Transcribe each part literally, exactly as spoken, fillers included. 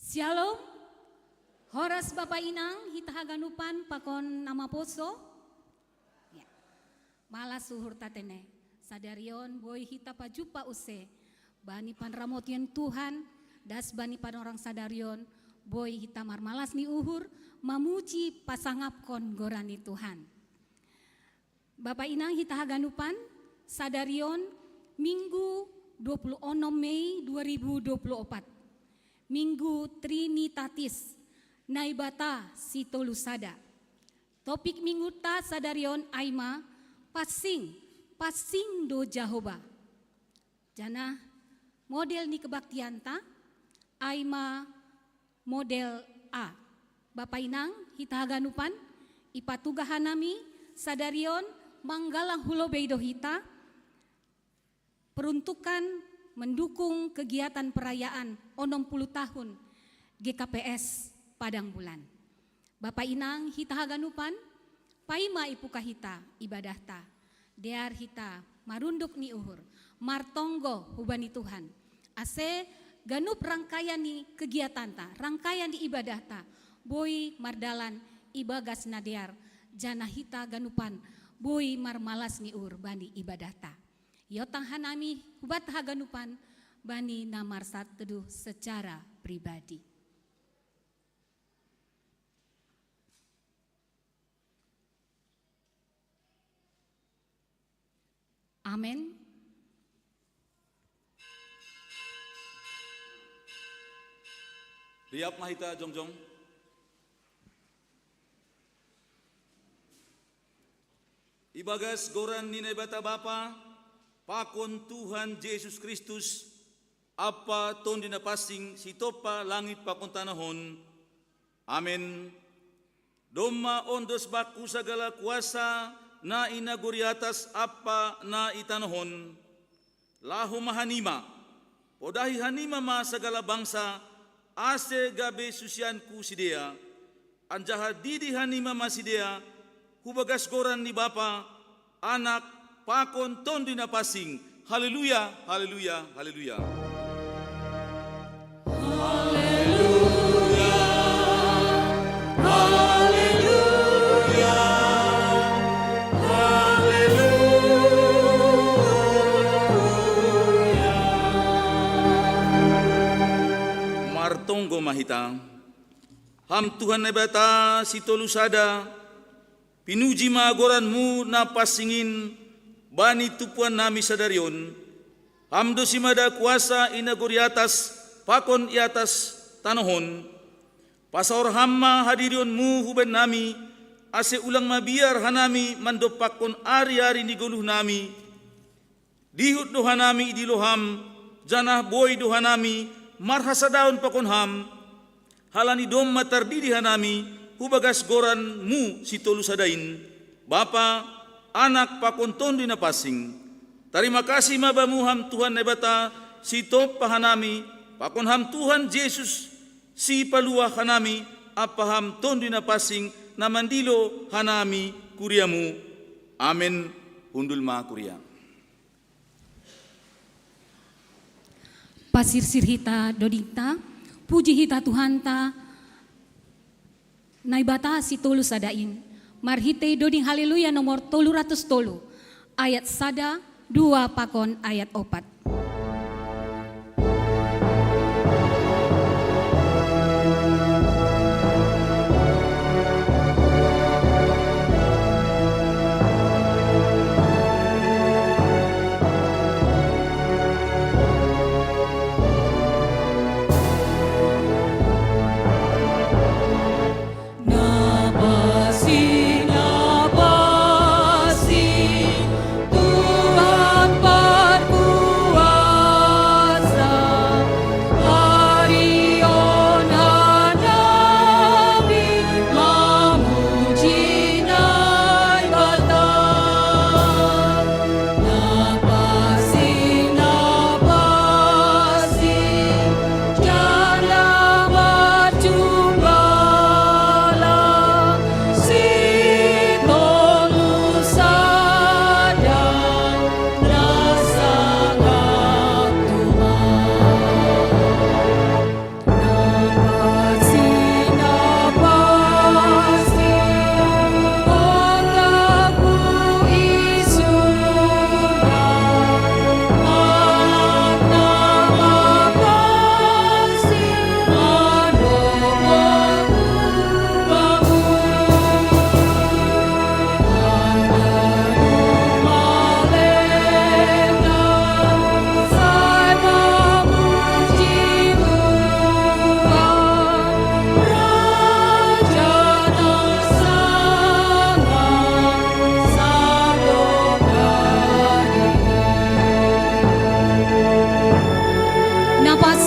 Shalom. Horas Bapa Inang, hita haganupan pakon na maposo. Ya. Malas uhur ta tene. Sadari on boi hita pajumpa use bani panramotion Tuhan, das bani panorang sadari on, boi hita marmalas ni uhur, mamuji pasangapkon goran ni Tuhan. Bapa Inang hita haganupan, sadari on Minggu dua puluh onom Mei dua ribu dua puluh opat. Minggu Trinitatis, Naibata sitolu sada. Topik Minggu ta sadari on ai ma, Passing, passing do Jahowa. Janah model ni kebaktian ta ai ma model A. Bapa Inang, hita haganupan, ipatugah hanami sadari on manggalang hu lobei do hita, peruntukan mendukung kegiatan perayaan onom puluh tahun G K P S Padang Bulan. Bapa Inang hita haganupan, paima ipuka hita ibadahta. Dear hita marunduk ni uhur, martonggo hubani Tuhan. Ase ganup rangkaian ni kegiatanta, rangkaian ni ibadahta, boi mardalan ibagas na dear, janah hita ganupan boi marmalas ni uhur bani ibadahta. Iotang hanami hubanta haganupan bani na marsateduh secara pribadi. Amen. Riap ma hita jongjong. Ibagas goran ni Naibata Bapa, pakon Tuhan Jesus Kristus, Ampa Tonduy Napansing, sitompa langit pakon tanoh on. Amen. Domma ondos bakku sagala kuasa na i nagori atas ampa na i tanoh on. Laho ma hanima, podahi hanima ma sagala bangsa, ase gabe susianku sidea, anjaha didi hanima ma sidea, hubagas goran ni Bapa, Anak, pakon Tonduy Napansing. Haleluya, haleluya, haleluya. Haleluya, haleluya, haleluya. Martonggo ma hita. Ham Tuhan Naibata sitolu sada, pinuji ma goran-Mu na pansing in bani tumpuan nami sadari on. Ham do simada kuasa i nagori atas pakon i atas tanoh on. Pasaor Ham ma hadirion-Mu hubaen nami, ase ulang mabiar hanami mandompakkon ari-ari ni goluh nami. Dihut do hanami idilo Ham, janah boi do hanami marhasadaon pakon Ham, halani domma tardidi hanami hubagas goran-Mu sitolu sada in, Bapa, Anak pakon Tonduy Napansing. Tarima kasih ma Bamu Ham Tuhan Naibata, sitompa hanami, pakon Ham Tuhan Jesus, Sipaluah hanami, ampa Ham Tonduy Napansing, na mandilo hanami kuria-Mu. Amen. Hundul ma kuria. Pasirsir hita dodingta, puji hita Tuhanta, Naibata sitolu sada in, marhitei doding Haleluya nomor tolu ratus tolu, ayat sada, dua pakon ayat opat. Napasi, napasi, Tuhan perkuasa.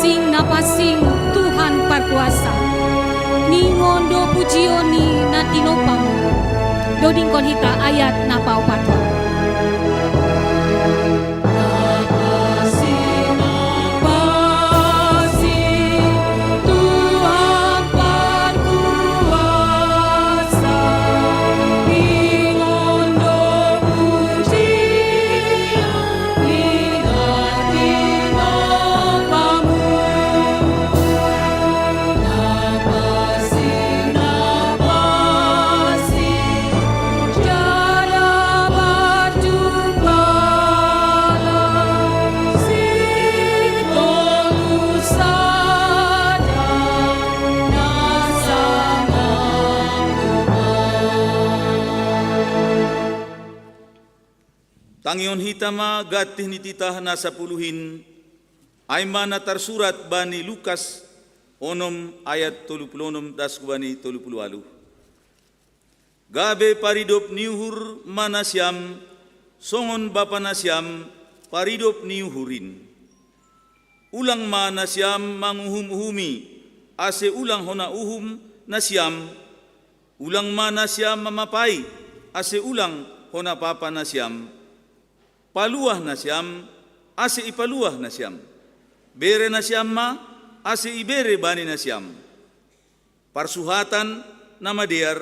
Sing na pasing Tuhan parkuasa. Ningon do pujion ni na tinopa mu. Dodingkon hita ayat na paopat. Tangion hita ma gantih ni titah na sapuluhin, ai ma na tarsurat bani Lukas onom ayat tolu puluh onom das hubani tolu puluh ualuh. Gabe paridop ni uhur ma nasiam, songon bapa nasiam paridop ni uhur in. Ulang ma nasiam manguhum-uhumi, ase ulang hona uhum nasiam. Ulang ma nasiam mamapai, ase ulang hona papa nasiam. Paluah nasiam, ase ipaluah nasiam. Bere nasiam ma, ase ibere bani nasiam. Parsuhatan na madear,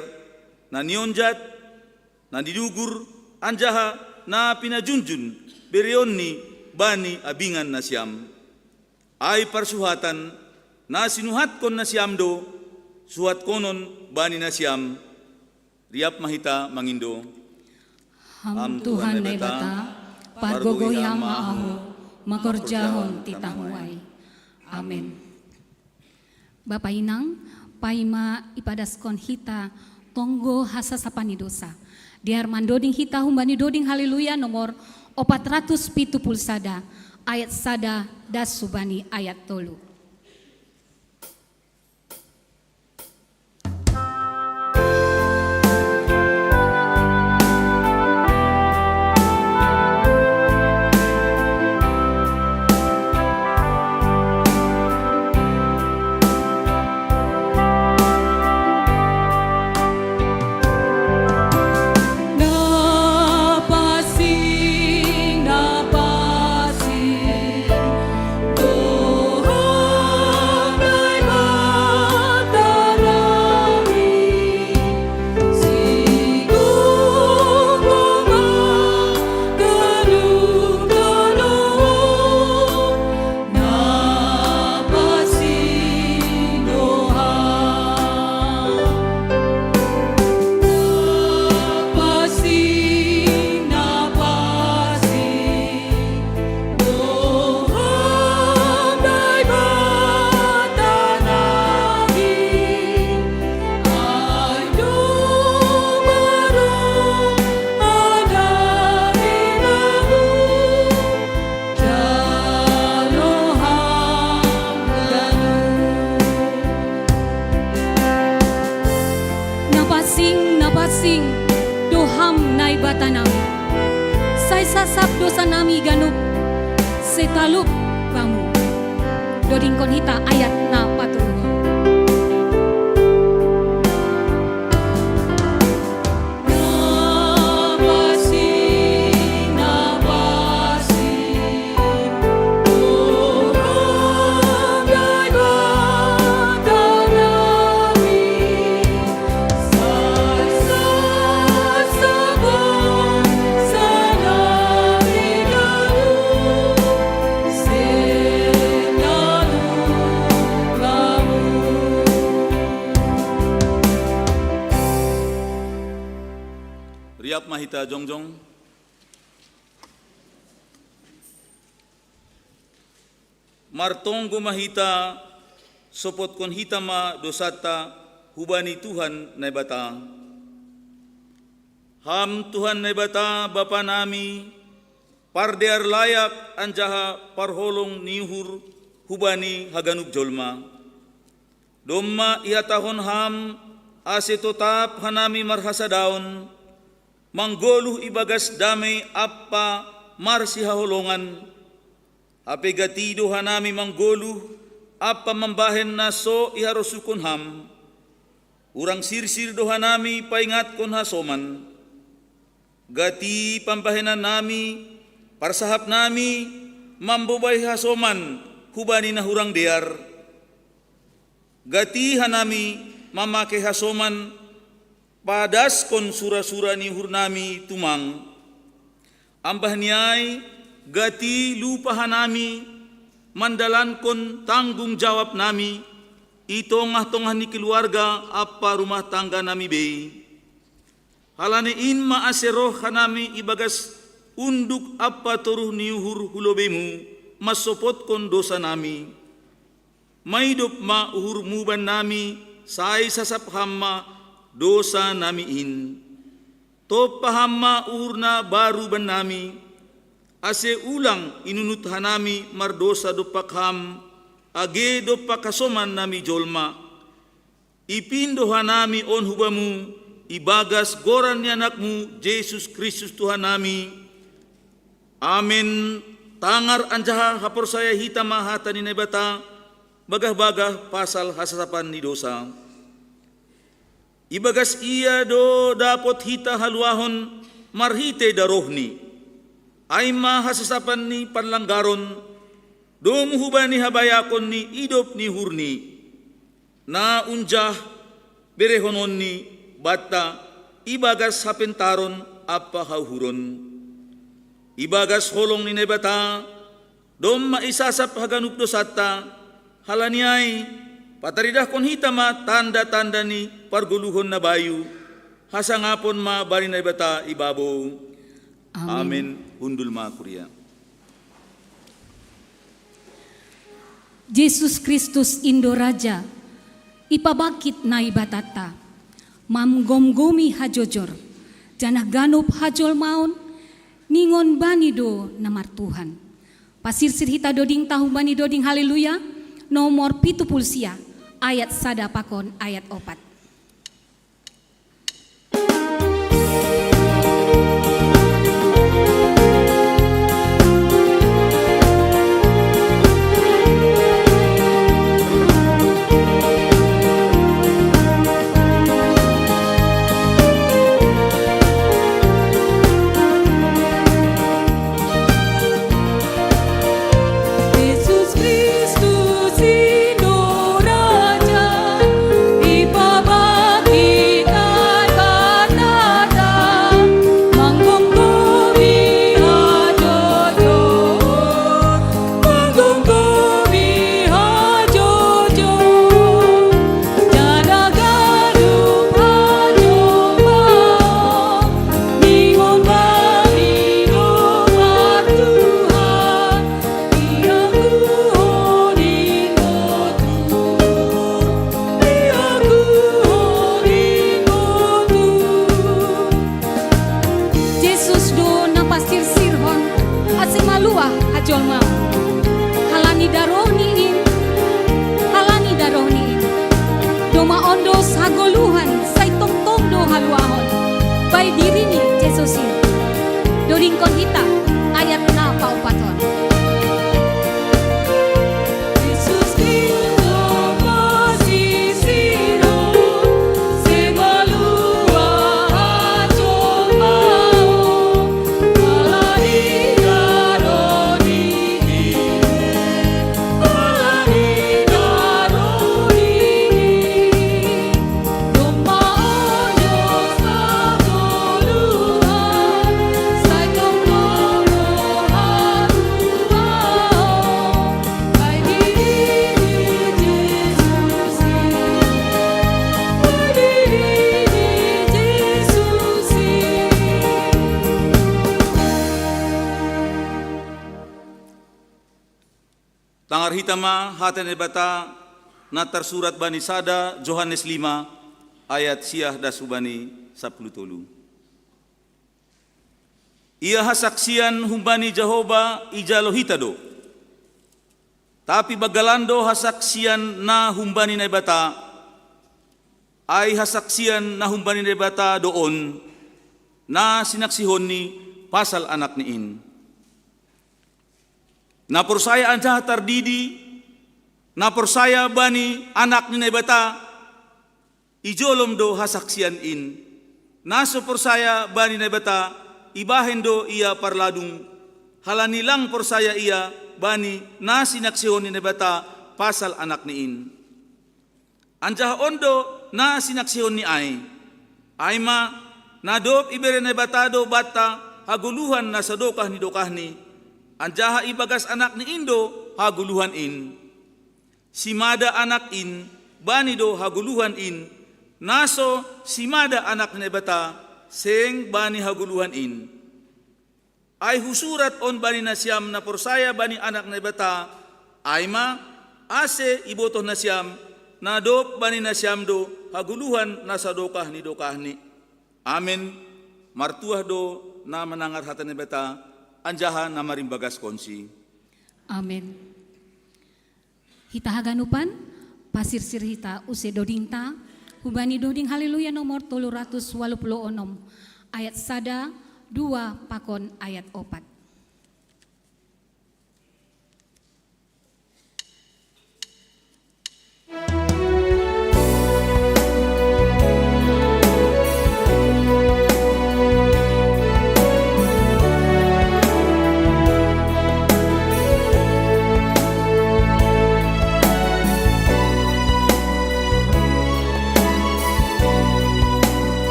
na nionjat, na nidugur, anjaha na pinajunjun bereonni bani abingan nasiam. Ai parsuhatan na sinuhatkon nasiam do, suhatkonon bani nasiam. Riap ma hita mangindo. Ham Tuhan Naibata, pargogohi Ham ma ahu, mangkorjahon titah-Mu ai. Amen. Bapa inang, paima ipadaskon hita tonggo hasasapan ni dosa. Dear mandoding hita humbani doding Haleluya nomor opat ratus pitu puluh sada, ayat sada das hubani ayat tolu. Na pansing, na pansing do Ham Naibata nami. Sai sasap dosa nami ganup sai talup Bamu. Dodingkon hita ayat na patoluhon. Riap ma hita jongjong. Martonggo ma hita, sopotkon hita ma dosanta hubani Tuhan Naibata. Ham Tuhan Naibata, Bapa nami, pardear layak anjaha parholong ni uhur hubani haganup jolma. Domma ihatahon Ham, ase totap hanami marhasadaon, manggoluh ibagas dame ampa marsihaholongan. Hape gati do hanami manggoluh, ampa mambahen na so iharosuhkon Ham. Hurang sirsir do hanami paingatkon hasoman. Gati pambahenannami, parsahapnami, mambobai hasoman hubani na hurang dear. Gati hanami mamake hasoman padaskon sura-sura ni uhurnami tumang. Ambah ni ai, gati lupa hanami mandalankon tanggung jawabnami i tongah-tongah ni keluarga ampa rumah tangganami bei. Halani in ma ase roh hanami ibagas unduk ampa toruh ni uhur hu lobeiMu, mansopotkon dosanami. Maidop ma uhurMu bannami, sai sasap Ham ma dosanami in. Tompa Ham ma uhur na baru bannami, ase ulang inunut hanami mardosa dompak Ham, age dompak hasomannami jolma. Ipindo hanami on hu Bamu, ibagas goran ni AnakMu, Jesus Kristus Tuhannami. Amen. Tangar anjaha haporsaya hita ma hata ni Naibata, bagah-bagah pasal hasasapan ni dosa. Ibagas Ia do dapot hita haluahon marhitei darohNi. Ai ma hasasapan ni panlanggaron, domu hubani habayakon ni idop ni uhurNi, na unjah berehononNi banta ibagas hapentaron ampa hauhuron. Ibagas holong ni Naibata, domma isasap haganup dosanta. Halani ai, pataridahkon hita ma tanda-tanda ni pargoluhon na bayu, hasangapon ma bani Naibata i babou. Amen. Amen. Hundul ma kuria. Jesus Kristus Indo Raja, ipabangkit Naibatanta, manggomgomi hajojor, janah ganup hajolmaon, ningon Bani do na martuhan. Pasirsir hita dodingta humbani doding Haleluya, nomor pitu puluh sia, ayat sada pakon ayat opat. Jesus Kristus Indo Raja, ipabangkit Naibatanta, manggomgomi hajojor, manggomgomi hajojor, janah ganup hajolmaon, ningon Bani do martuhan. Jesus do na pasirsirhon ase maluah hajolmaon. Halani darohNi in, halani darohNi in, domma ondos hagoluhan sai tongtong do haluahon. Bai diriNi Jesus in. Dodingkon hita ayat na paopathon. Jesus Kristus Masihi, semaluah hajolmaon, halani darohNi, halani darohNi. Tangar hita ma hata ni Naibata na tarsurat bani sada Johannes lima ayat sia das hubani sapuluh tolu. Ia hasaksian humbani Jahowa ijalo hita do. Tapi banggalan do hasaksian na humbani Naibata, ai hasaksian na humbani Naibata do on, na sinaksihonNi pasal AnakNi in. Na porsaya anjaha tardidi, Na porsaya bani Anak ni Naibata, ijolom do hasaksian in. Na so porsaya bani Naibata, ibahen do ia parladung, halani lang porsaya ia bani na sinaksihon ni Naibata pasal Anakni in. Anjaha on do na sinaksihonni ai, ai ma, na dob ibere Naibata do banta hagoluhan na sadokah ni dokahni, anjaha ibagas Anakni in do hagoluhan in. Simada Anak in, bani do hagoluhan in, na so simada Anak ni Naibata, seng bani hagoluhan in. Ai husurat on bani nasiam na porsaya bani Anak ni Naibata, ai ma, ase ibotoh nasiam, na dob bani nasiam do hagoluhan na sadokah ni dokahni. Amen. Martuah do na manangar hata ni Naibata, anjaha na marimbagaskonsi. Amen. Hita haganupan, pasirsir hita use dodingta, hubani doding Haleluya nomor tolu ratus walu pulu onom, ayat sada, dua, pakon ayat opat.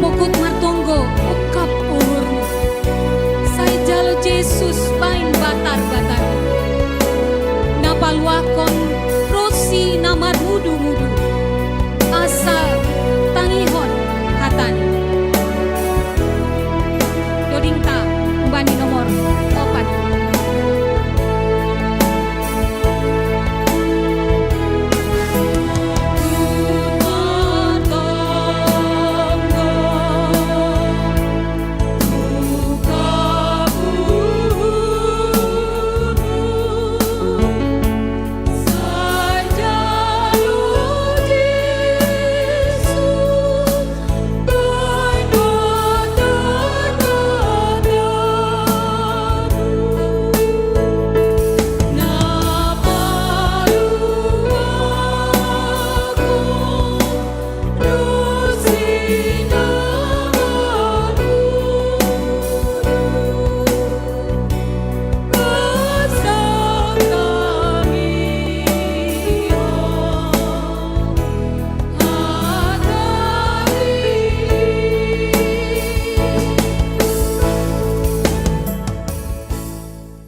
Pokut martonggo ungkap uhurmu. Sai jalo Jesus bahen batar-batarmu, na paluahkon ronsi na marmudu-mudu, asa tangihon hataNi. Dodingta, umbani nomor opat.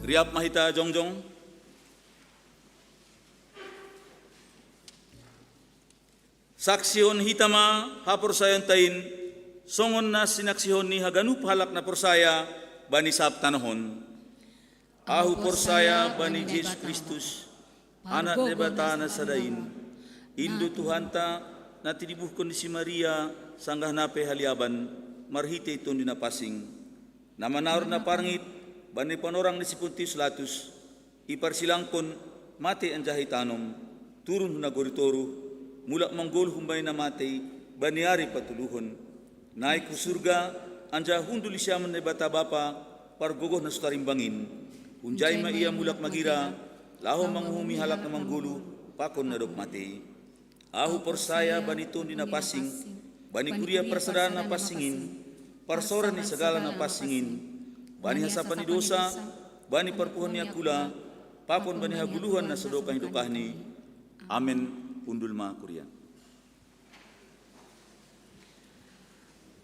Riap ma hita jongjong. Saksihon hita ma haporsayaonta in, songon na sinaksihon ni haganup halak na porsaya bani sab tanoh on. Ahu porsaya bani Jesus Kristus, Anak Naibata na sada in, in do Tuhanta, na tinibuhkon ni si Maria sanggah na pe haliaban, marhitei Tondi Napansing, na manaor na parngit bani panorang ni si Pontius Latus, iparsilangkon, matei anjaha itanom, turun hu nagori toruh, mulak manggoluh humbani na matei bani ari patoluhon, naik hu surga, anjaha hundul di siamun Naibata Bapa, pargogoh na so tarimbang in. Hunjai ma Ia mulak magira, laho manguhumi halak na manggoluh pakon na dob matei. Ahu porsaya bani Tondi Napansing, bani kuria parsadaan na pansing in, parsorang ni sagala na pansing in, bani hasapan ni dosa, bani parpuhoan ni angkula, pakon bani hagoluhan na sadokah ni dokahni. Amen. Hundul ma kuria.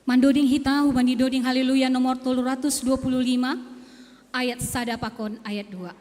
Mandoding hita hubani doding Haleluya nomor tolu ratus dua puluh lima, ayat sada pakon ayat dua.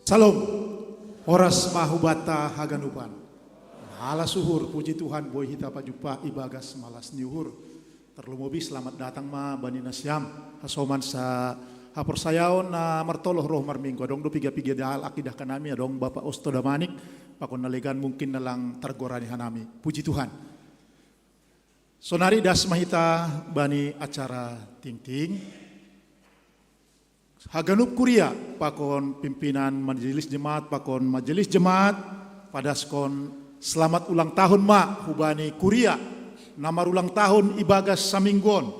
Salom. Horas ma hubanta haganupan. Malas uhur, puji Tuhan, boi hita pajumpa ibagas malas ni uhur. Tarlumobi selamat datang ma bani nasiam, hasoman sa haporsayaon na martoloh roh marminggu. Adong do piga-piga halak idahkan nami, adong Bapa Osto Damanik, pakon na legan mungkin na lang targorani hanami. Puji Tuhan. Sonari das ma hita bani acara tingting. Haganup kuria, pakon pimpinan majelis jemaat, pakon majelis jemaat, padaskon selamat ulang tahun ma hubani kuria na marulang tahun ibagas saminggu on.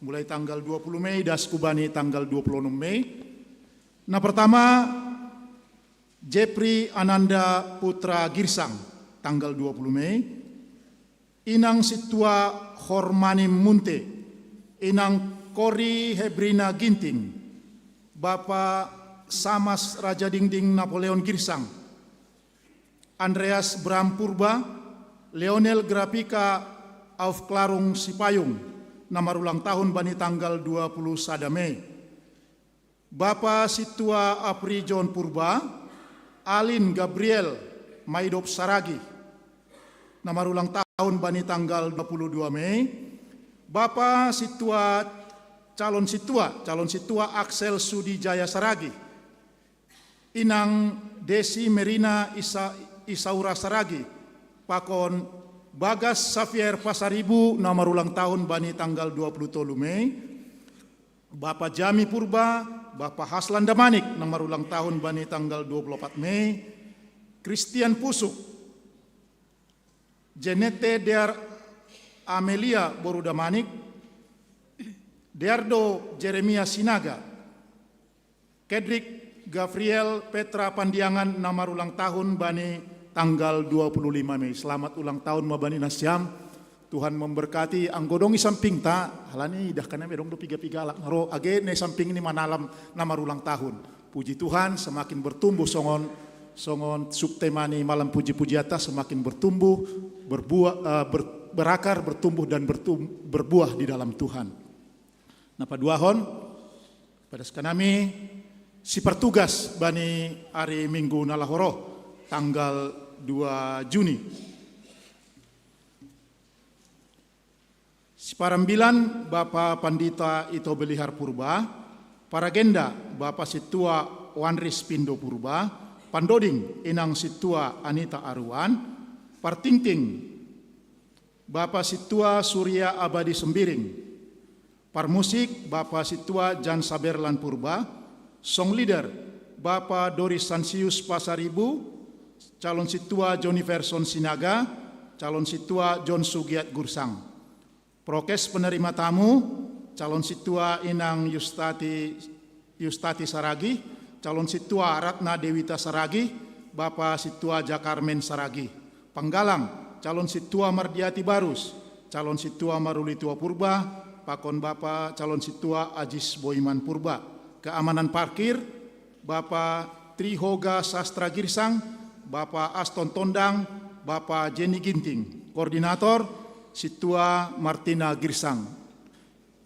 Mulai tanggal dua puluh Mei das hubani tanggal dua puluh enam Mei. Na pertama, Jepri Ananda Putra Girsang, tanggal dua puluh Mei. Inang Sintua Hormani Munte, Inang Kori Hebrina Ginting, Bapa Samas Raja Dingding Napoleon Girsang, Andreas Bram Purba, Leonel Grafika Aufklärung Sipayung, na marulang tahun bani tanggal dua puluh sada Mei. Bapa Sintua Apri John Purba, Alin Gabriel Maidop Saragi, na marulang tahun bani tanggal dua puluh dua Mei. Bapa Sintua, calon Sintua, calon Sintua Axel Sudi Jaya Saragi. Inang Desi Merina Isa-, Isaura Saragi, pakon Bagas Xavier Pasaribu na marulang tahun bani tanggal dua puluh tolu Mei. Bapa Jami Purba, Bapa Haslan Damanik na marulang tahun bani tanggal dua puluh opat Mei. Christian Pusuk, Jenete Dear Amelia boru Damanik, Deardo Jeremia Sinaga, Kedrik Gabriel Petra Pandiangan na marulang tahun bani tanggal dua puluh lima Mei. Selamat ulang tahun ma bani nasiam. Tuhan memberkati. Anggo adong i sampingta, halani idahkan nami adong do piga-piga halak na ro, age na i samping ni manalam na marulang tahun. Puji Tuhan, semakin bertumbuh songon, songon subtema ni malam puji-pujianta, semakin bertumbuh, berbuah, eh, ber-, berakar, bertumbuh dan bertum-, berbuah di dalam Tuhan. Na paduahon, padaskan nami, Sipartugas bani ari Minggu na laho ro, tanggal dua Juni. Siparambilan Bapa Pandita Ito Belihar Purba, paragenda Bapa Sintua Wanris Pindo Purba, pandoding Inang Sintua Anita Aruan, partingting Bapa Sintua Surya Abadi Sembiring, parmusik Bapa Sintua Jan Saberlan Purba, song leader Bapa Doris Sansius Pasaribu, calon sintua Joniferson Sinaga, calon sintua John Sugiat Gursang. Prokes penerima tamu, calon sintua Inang Yustati, Yustati Saragi, calon sintua Ratna Dewita Saragi, Bapa Sintua Jakarmen Saragi. Panggalang, calon sintua Mardiati Barus, calon sintua Marulitua Purba, pakon Bapa calon sintua Ajis Boiman Purba. Keamanan parkir, Bapa Trihoga Sastra Girsang, Bapa Aston Tondang, Bapa Jenny Ginting. Koordinator, Sintua Martina Girsang.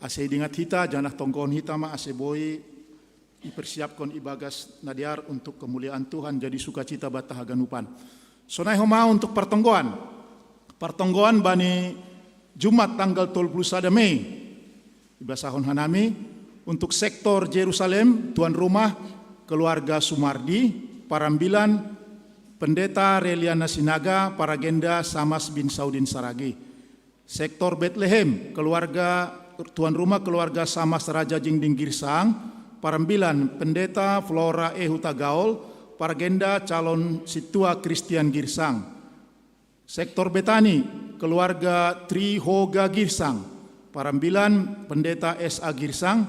Ase idingat hita, janah tonggohon hita ma ase boi ipersiapkon ibagas na dear untuk kemuliaan Tuhan, jadi sukacita banta haganupan. Sonai homa untuk partonggoan. Partonggoan bani Jumat tanggal tolu puluh sada Mei. Ibasahon hanami untuk sektor Jerusalem, tuan rumah keluarga Sumardi, parambilan Pendeta Reliana Sinaga, paragenda Samas bin Saudin Saragi. Sektor Betlehem, keluarga tuan rumah keluarga Samas Raja Jingding Girsang, parambilan Pendeta Flora E Hutagaol, paragenda calon sintua Christian Girsang. Sektor Betani, keluarga Trihoga Girsang, parambilan Pendeta S A Girsang,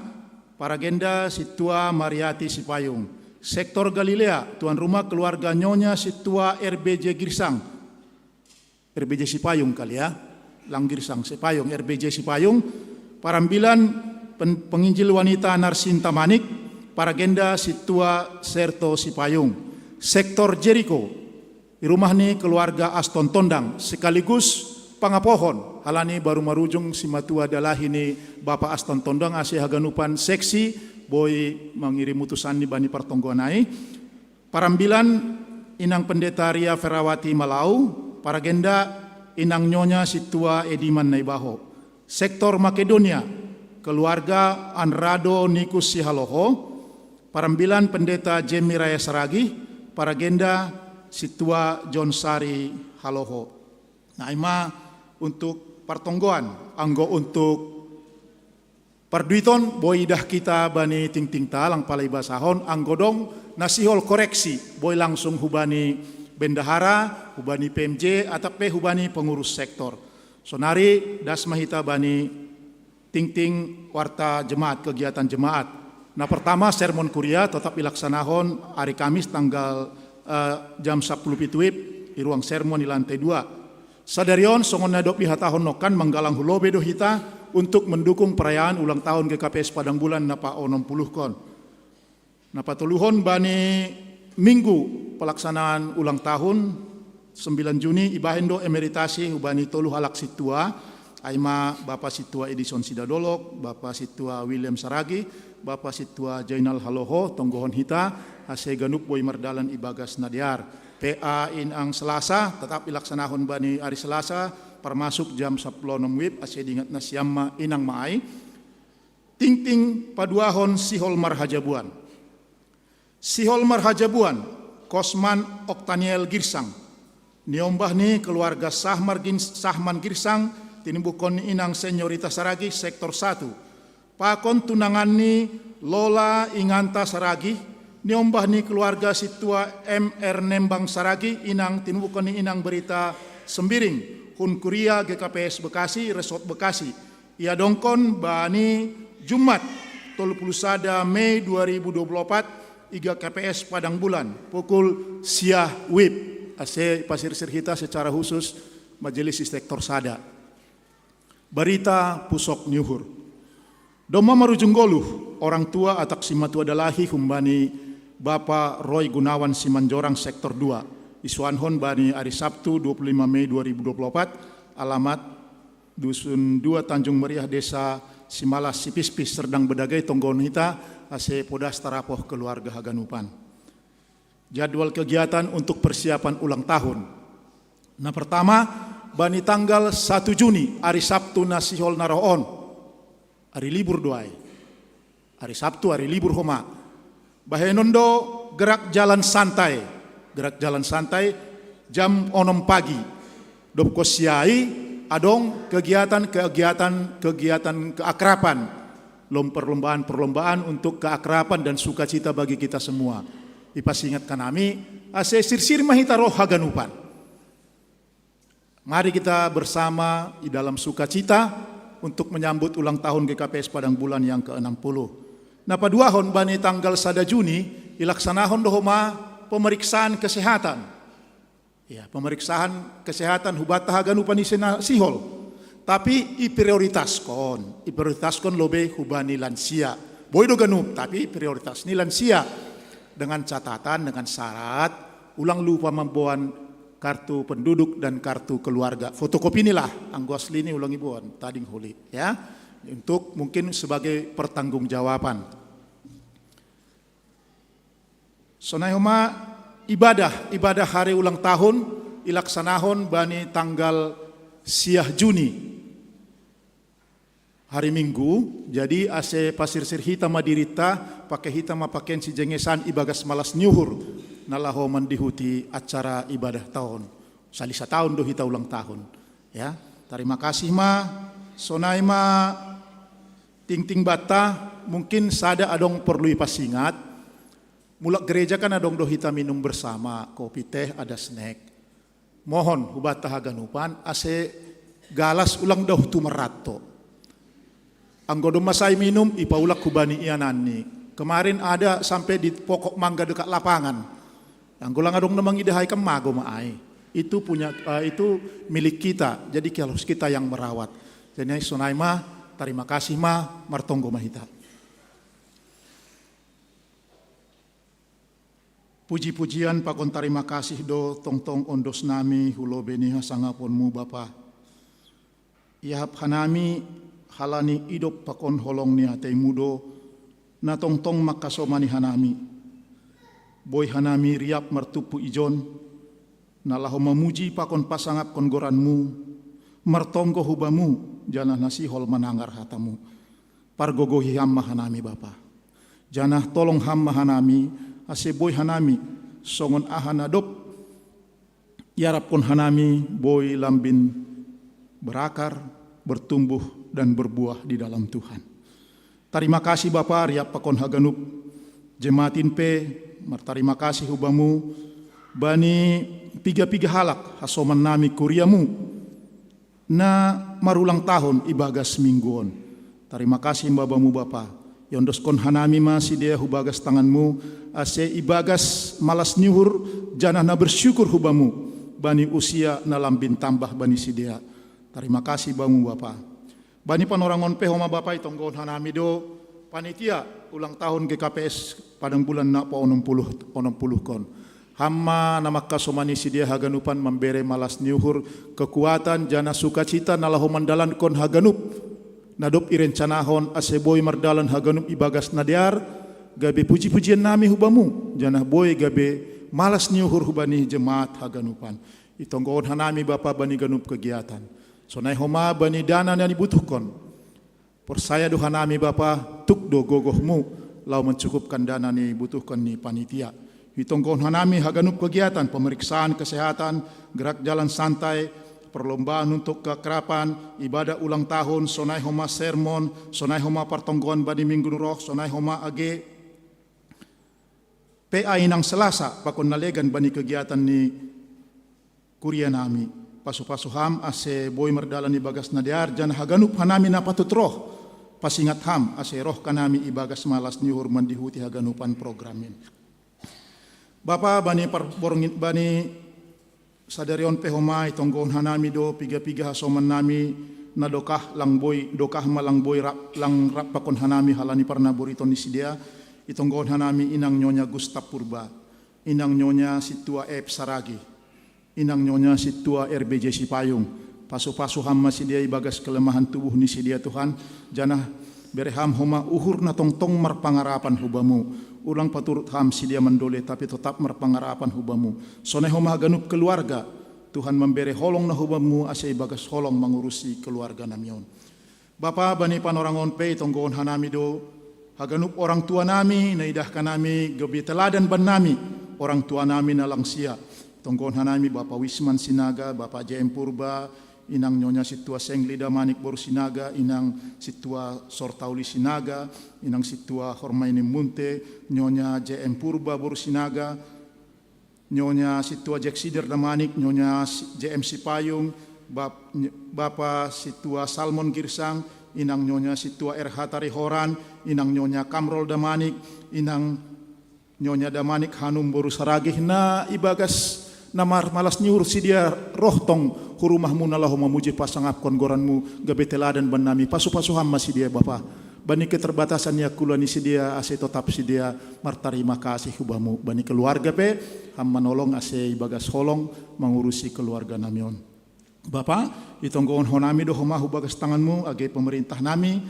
paragenda sintua Mariati Sipayung. Sektor Galilea, tuan rumah keluarga Nyonya Sintua R B J Girsang, R B J Sipayung kali ya, lang Girsang Sipayung, R B J Sipayung, parambilan pen- penginjil wanita Narsinta Manik, paragenda Sintua Serto Sipayung. Sektor Jeriko, di rumah ni keluarga Aston Tondang, sekaligus pangapohon, halani baru marujung simatua dalahi ni Bapa Aston Tondang ase haganupan seksi boi mangirim utusan ni bani partonggoan ai. Parambilan Inang Pendeta Ria Ferawati Malau, paragenda Inang Nyonya Sintua Ediman Naibaho. Sektor Makedonia, keluarga Anrado Nikus Sihaloho, parambilan Pendeta Jemi Raya Saragi, paragenda Sintua John Sari Haloho. Nah, ima untuk partonggoan, anggo untuk parduiton boi idah hita bani tingtingta lang pala ibasahon, anggo dong na sihol koreksi boi langsung hubani bendahara, hubani P M J, atap pe hubani pengurus sektor. Sonari das ma hita bani tingting warta jemaat, kegiatan jemaat. Na pertama, sermon kuria tetap ilaksanahon ari Kamis tanggal eh, jam sapuluh pitu wib di ruang sermon di lantai dua. Sadari on songon na dob ihatahon nongkan, manggalang hu lobei do hita untuk mendukung perayaan ulang tahun G K P S Padang Bulan na paonom puluhkon. Na patoluhon bani minggu pelaksanaan ulang tahun sembilan Juni, ibahen do emeritasi hubani tolu halak sintua, ai ma Bapa Sintua Edison Sidadolok, Bapa Sintua William Saragi, Bapa Sintua Jainal Haloho, tonggohon hita, ase ganup boi mardalan ibagas na dear. P A Inang Selasa tetap ilaksanahon bani ari Selasa, parmasuk jam sapuluh onom wib, ase diingat nasiam ma, inang ma ai. Tingting paduahon sihol marhajabuan. Sihol marhajabuan, Kosman Oktaniel Girsang. Niombah ni keluarga Sahmar Gin- Sahman Girsang, tinimbuhkon ni Inang Senyorita Saragi, sektor satu. Pakon tunangan ni Lola Inganta Saragi, niombah ni keluarga Sintua M R Nembang Saragi, inang tinimbuhkon ni Inang Berita Sembiring, hun kuria G K P S Bekasi, Resort Bekasi. Iadongkon bani Jumat tolu puluh sada Mei dua ribu dua puluh opat, i G K P S Padang Bulan, pukul sia wib. Ase pasirsir hita secara khusus majelis di sektor sada. Barita pusok ni uhur. Domma marujung goluh, orang tua atap simatua dalahi humbani Bapa Roy Gunawan Simanjorang sektor dua. Isuanhon bani ari Sabtu dua puluh lima Mei dua ribu dua puluh opat, alamat Dusun dua Tanjung Meriah, Desa Simalas, Sipispis, Serdang Bedagai, tonggohon hita, ase podas tarapoh keluarga haganupan. Jadwal kegiatan untuk persiapan ulang tahun. Na pertama, bani tanggal satu Juni, ari Sabtu na sihol na roh on. Ari libur do ai. Ari Sabtu, ari libur homa. Bahenon do gerak jalan santai. Gerak jalan santai jam onom pagi. Dob kosiai adong kegiatan-kegiatan, kegiatan keakraban. Lom perlombaan-perlombaan untuk keakraban dan sukacita bagi kita semua. Ipasingat hanami, ase sirsir ma hita roh haganupan. Mari kita bersama di dalam sukacita untuk menyambut ulang tahun G K P S Padang Bulan yang keenam puluh. Na paduahon, bani tanggal sada Juni, ilaksanahon do homa pemeriksaan kesehatan. Ya, pemeriksaan kesehatan hubata haganupan ise na sihol. Tapi iprioritaskon, iprioritaskon lobe hubani lansia. Boi do ganup, tapi prioritas ni lansia. Dengan catatan, dengan syarat, ulang lupa mamboan kartu penduduk dan kartu keluarga. Fotokopi ni lah, anggo asli ni ulang iboan, tading holi, ya. Untuk mungkin sebagai pertanggungjawaban. Sonai homa ibadah, ibadah hari ulang tahun ilaksanahon bani tanggal siah Juni. Hari Minggu, jadi ase pasirsir hita ma dirita, pake hita ma pakean sijengesan ibagas malas ni uhur, na laho mandihuti acara ibadah taon. Salisa taon do hita ulang tahun. Ya, tarima kasih ma, sonai ma tingting banta, mungkin sada adong perlu ipasingat, mulak gereja kan adong do hita minum bersama, kopi teh, ada snack. Mohon hubanta haganupan, ase galas ulang dao tu marratto. Anggo domma sai minum, ipaulak hubani iananni. Kemarin ada sampai di pokok mangga dekat lapangan. Anggo lang adong na mangidah ai kan mago ma ai. Itu punya, eh, itu milik kita, jadi harus kita yang merawat. Jadi sonai ma, tarima kasih ma, martonggo ma hita. Puji-pujian pakon tarima kasih do tongtong ondosnami hu lobei ni hasangaponmu Bapa. Iahap hanami halani idop pakon holong ni ateimu do, na tongtong mangkasomani hanami. Boi hanami riap martumpu ijon, na laho mamuji pakon pasangapkon goranmu, martonggo hu Bamu, janah na sihol manangar hatamu. Pargogohi Ham ma hanami Bapa. Janah tolong Ham ma hanami, ase boi hanami, songon aha na dob iarapkon hanami, boi lambin berakar, bertumbuh, dan berbuah di dalam Tuhan. Tarima kasih Bapa, riap pakon haganup jemaat in pe, martarima kasih hu Bamu, bani piga-piga halak hasomannami kuriamu, na marulang tahun ibagas minggu on. Tarima kasih ma Bamu Bapa. Iondoskon hanami ma sidea hu bagas tanganmu, ase ibagas malas ni uhur, janah na bersyukur hu Bamu, bani usia na lambin tambah bani sidea. Tarima kasih Bamu Bapa. Bani panorangon pe homa Bapa, itonggohon hanami do panitia ulang tahun G K P S Padang Bulan na paonom puluh, onom puluh kon. Ham ma na mangkasomani sidea haganupan, mambere malas ni uhur, kekuatan, janah sukacita na laho mandalankon haganup na dob irencanahon, ase boi mardalan haganup ibagas na dear, gabe puji-pujian nami hu Bamu, janah boi gabe malas ni uhur hubani jemaat haganupan. Itonggohon hanami Bapa bani ganup kegiatan. Sonai homa bani dana na dibutuhkon. Porsaya do hanami Bapa, tuk do gogohmu, laho mancukupkan dana na dibutuhkon ni panitia. Itonggohon hanami haganup kegiatan, pemeriksaan kesehatan, gerak jalan santai, perlombaan untuk keakraban, ibadah ulang tahun, sonai homa sermon, sonai homa partonggoan bani minggu na roh, sonai homa age P A inang Selasa, pakon na legan bani kegiatan ni kuria nami. Pasu-pasu Ham ase boi mardalan ibagas na dear, janah haganup hanami na patut roh, pasingat Ham ase roh hanami ibagas malas ni uhur mandihuti haganupan program in. Bapa, bani parborngin, bani sadari on pe homa itonggohon hanami do piga-piga hasomannami na dokah lang boi, dokah ma lang boi rap, lang rap pakon hanami halani parnaboriton ni sidea, itonggohon hanami inang Nyonya Gustap Purba, inang Nyonya Sintua F Saragi, inang Nyonya Sintua R B J Sipayung, pasu-pasu Ham ma sidea ibagas kelemahan tubuh ni sidea Tuhan, janah Bere ham homa uhur na tongtong marpangarapan hu Bamu. Ulang paturut ham sidia mandole, tapi totap marpangarapan hu Bamu. Sonai homa haganup keluarga, Tuhan mambere holong na hu Bamu ase ibagas holong mangurusi keluarga nami on. Bapa, bani panorang on pe itonggohon hanami do haganup orang tua nami na idahan hanami gabe teladan bannami, orang tua nami na lansia. Itonggohon hanami Bapa Wisman Sinaga, Bapa J M Purba, inang Nyonya Sintua Sengli Damanik boru Sinaga, inang Sintua Sortauli Sinaga, inang Sintua Hormaini Munte, Nyonya J M Purba boru Sinaga, Nyonya Sintua Jack Sider Damanik, Nyonya S-, J M Sipayung, Bap-, Ny-, Bapa Sintua Salmon Girsang, inang Nyonya Sintua R H Tarihoran, inang Nyonya Kamrol Damanik, inang Nyonya Damanik Hanum boru Saragih na ibagas na marmalas ni uhur sidia roh tong hu rumahmu na laho mamuji pasangapkon goranmu gabe teladan bannami, pasu-pasu ham ma sidia Bapa. Bani keterbatasan ni angkula ni sidia ase totap sidia martarima kasih hu Bamu. Bani keluarga pe ham manolong ase ibagas holong mangurusi keluarga nami on. Bapa, itonggohon honami do homa hu bagas tanganmu age pemerintah nami,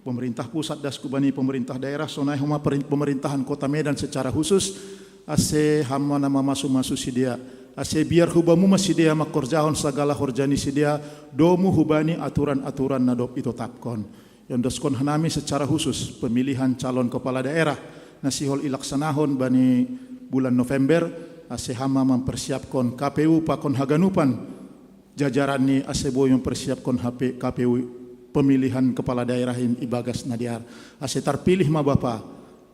pemerintah pusat dasku bani pemerintah daerah, sonai homa perin-, pemerintahan Kota Medan secara khusus, ase ham ma na mamasu-masu sidia, ase biar hu Bamu ma sidia mangkorjahon sagala horja ni sidia, domu hubani aturan-aturan na dob itotapkon. Iondoskon hanami secara khusus pemilihan calon kepala daerah na sihol ilaksanahon bani bulan November, ase ham ma mampersiapkon K P U pakon haganupan jajaran ni ase boi mampersiapkon H P, K P U pemilihan kepala daerah in ibagas na dear. Ase tarpilih ma Bapa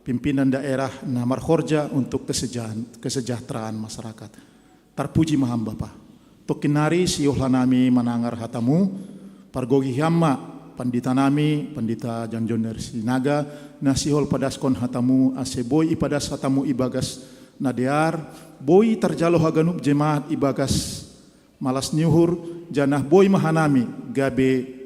pimpinan daerah na marhorja untuk kesejahteraan, kesejahteraan masyarakat. Tarpuji ma Ham Bapa. Tongkin nari sihol hanami manangar hatamu, pargogohi Ham ma pandita nami, pandita Jan Joner Sinaga, na sihol padaskon hatamu, ase boi ipadas hatamu ibagas na dear, boi tarjalo haganup jemaat ibagas malas ni uhur, janah boi ma hanami gabe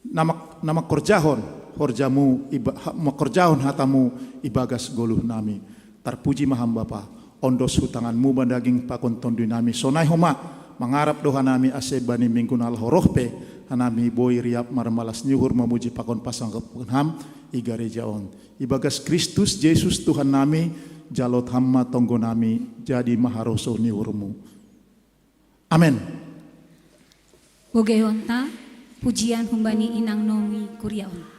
na mang-, na mangkorjahon horjamu iba-, ha-, mangkorjahon hatamu ibagas goluh nami. Tarpuji ma Ham Bapa, ondos hu tanganmu ma daging pakon tonduy nami, sonai homa mangarap do hanami ase bani minggu na laho roh pe hanami boi riap marmalas ni uhur mamuji pakon pasangapkon Ham i gareja on. Ibagas Kristus Jesus Tuhan nami, jalot Ham ma tonggo nami, jadi ma harosuh ni uhurmu. Amen. Bogeonta, pujian humbani inang nomi kuria on.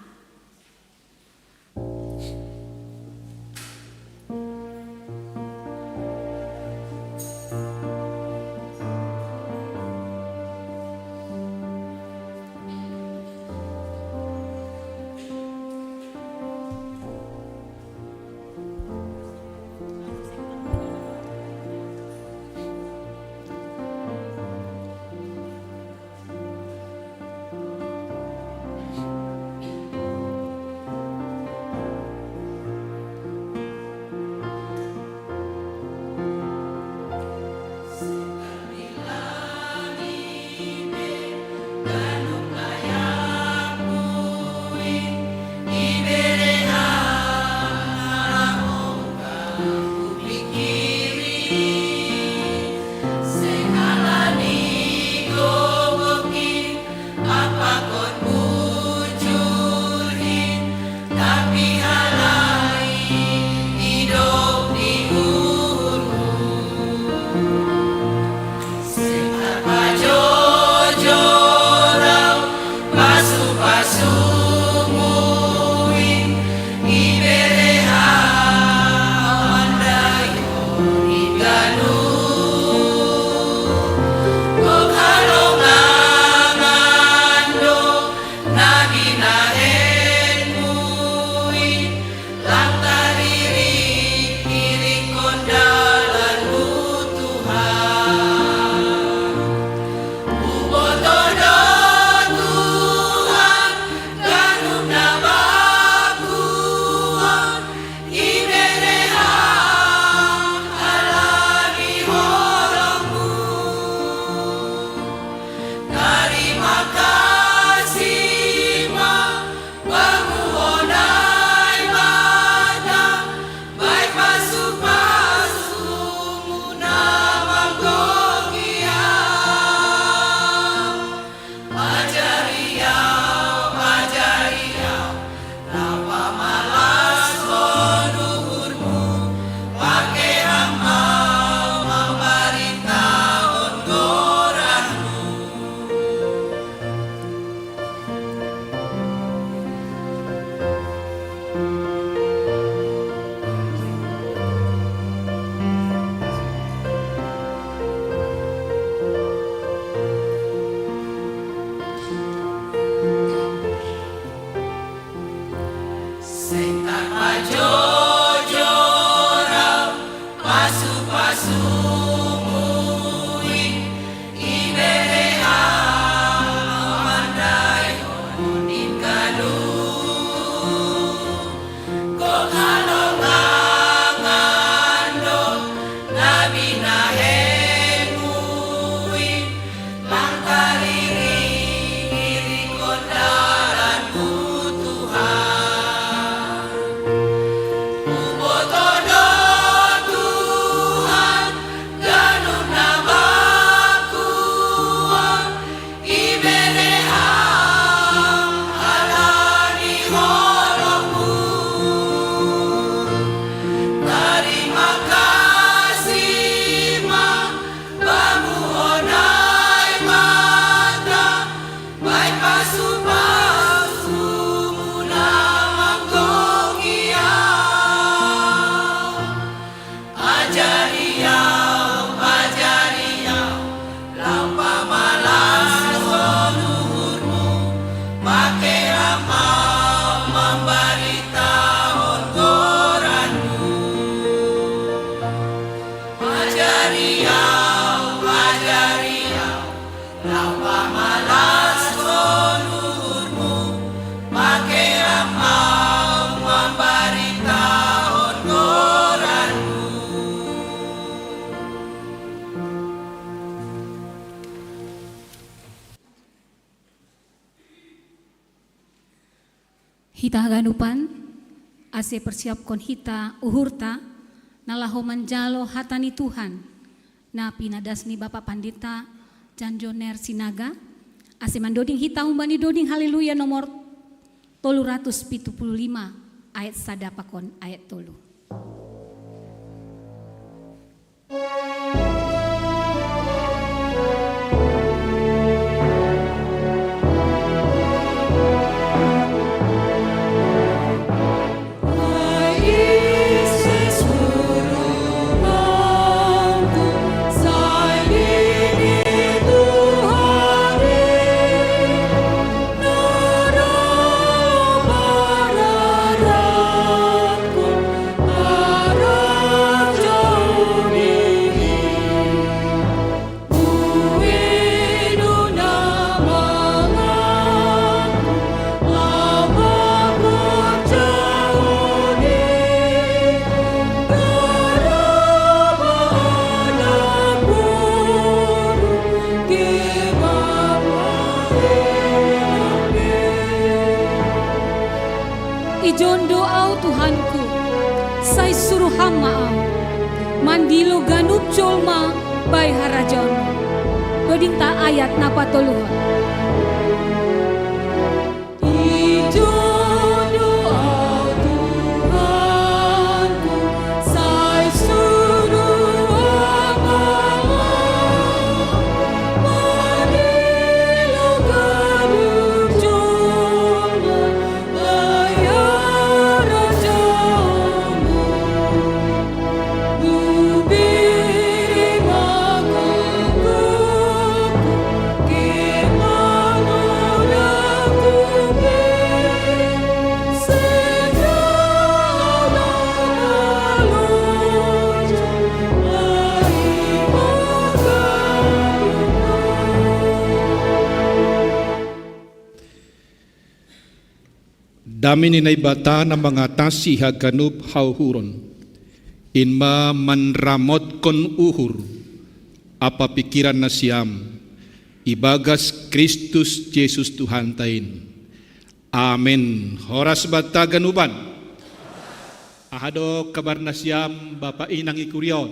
Hita haganupan, ase persiapkon hita uhurta, na laho manjalo hata ni Tuhan, na pinadas ni Bapa Pandita Janjoner Sinaga, ase mandoding hita humbani doding Haleluya nomor tolu ratus pitu puluh lima, ayat sada pakon ayat tolu. Ijon do au Tuhanku, sai suru Ham ma au, mandilo ganup jolma bai harajaonmu. Dodingta ayat na patoluhon. Dame ni Naibata na mangatasi haganup hauhuron, in ma manramotkon uhur ampa pingkiran nasiam, ibagas Kristus Jesus Tuhanta in. Amen. Horas banta haganupan. Aha do kabar nasiam, Bapa Inang i kuria on?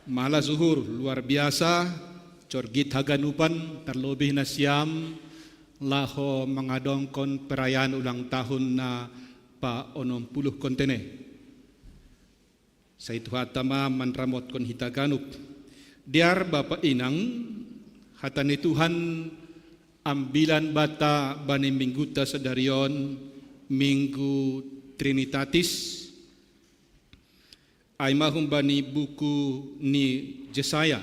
Malas uhur, luar biasa, corgit haganupan, tarlobih nasiam laho mangadongkon perayaan ulang tahun na paonom puluh kontene. Sai Tuhanta ma manramotkon hita ganup. Dear Bapa Inang, hata ni Tuhan ambilan banta bani minggunta sadari on, Minggu Trinitatis, ai ma humbani buku ni Jesaya.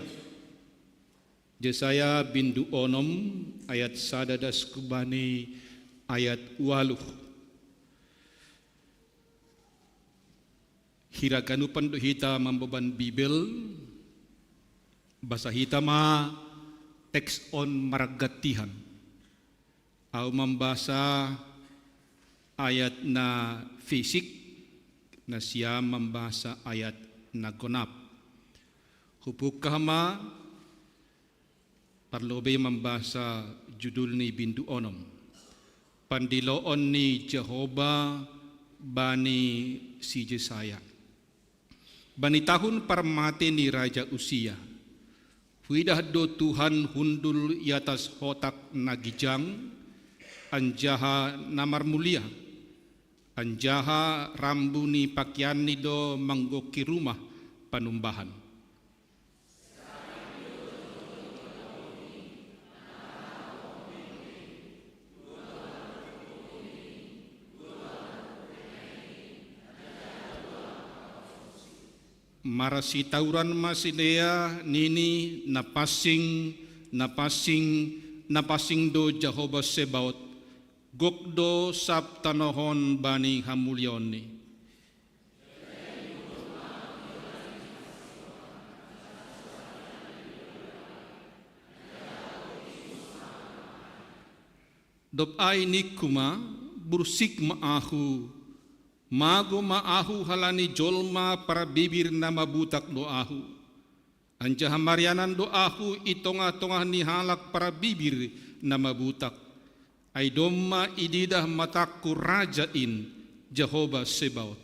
Jesaya bindu onom ayat sada das hubani ayat ualuh. Hira ganupan do hita mamboban Bibel, basa hita ma teks on margantian. Au mambasa ayat na fisik, nasiam mambasa ayat na gonap. Hupungkah ma, parlobei mambasa judul ni bindu onom. Pandiloon ni Jahowa bani si Jesaya. Bani tahun parmate ni Raja Usia, huidah do Tuhan hundul i atas hotak na gijang, anjaha na marmulia, anjaha rambu ni pakeanni do manggoki rumah panumbahan. Marsitauran ma sidea, nini, na pansing, na pansing, na pansing do Jahowa Zebaot, gok do sab tanoh on bani hamuliaonni. Dob ai ningku ma, bursik ma ahu, mago ma ahu halani jolma parbibir na mabutak do ahu. Anjaha marianan do ahu i tongah-tongah ni halak parbibir na mabutak. Ai domma ididah matakku Raja in, Jahowa Sebaot.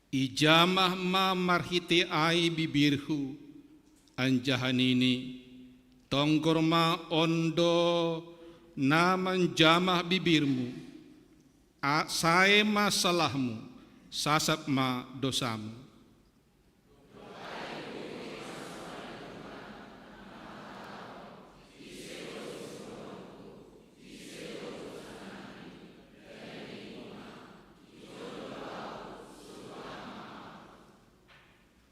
Ijamah ma marhite ai bibirhu, anjaha nini: Tonggor ma ondo na manjamah bibirmu, a-, sae ma salahmu, sasap ma dosamu.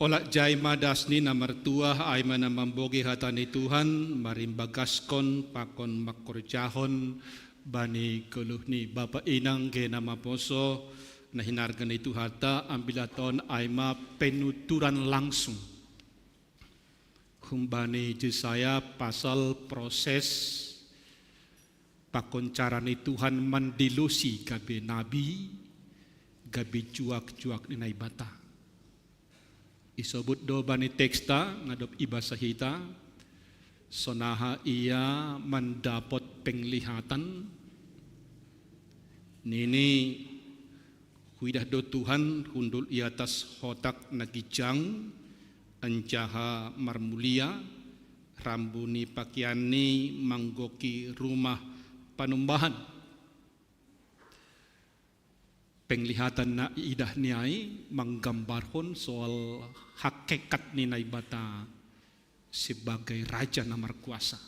Ola' jai ma dasni na martuah, ai ma na mambogei hata ni Tuhan, marimbagaskon pakon mangkorjahon bani goluh ni bapa inang ge na maposo, na hinarga ni Tuhanta. Ambilaton ai ma penuturan langsung humbani Jesaya pasal proses pakon cara ni Tuhan mandilosi gabe nabi, gabe juak-juak ni Naibata. Isobut do bani teksta nga dob ibasa hita, sonaha ia mandapot penglihatan, nini: Huidah do Tuhan hundul i atas hotak na gijang, anjaha marmulia, rambu ni pakeanni manggoki rumah panumbahan. Penglihatan na iidahni ai manggambarhon soal hakekat ni Naibata sebagai Raja na markuasa.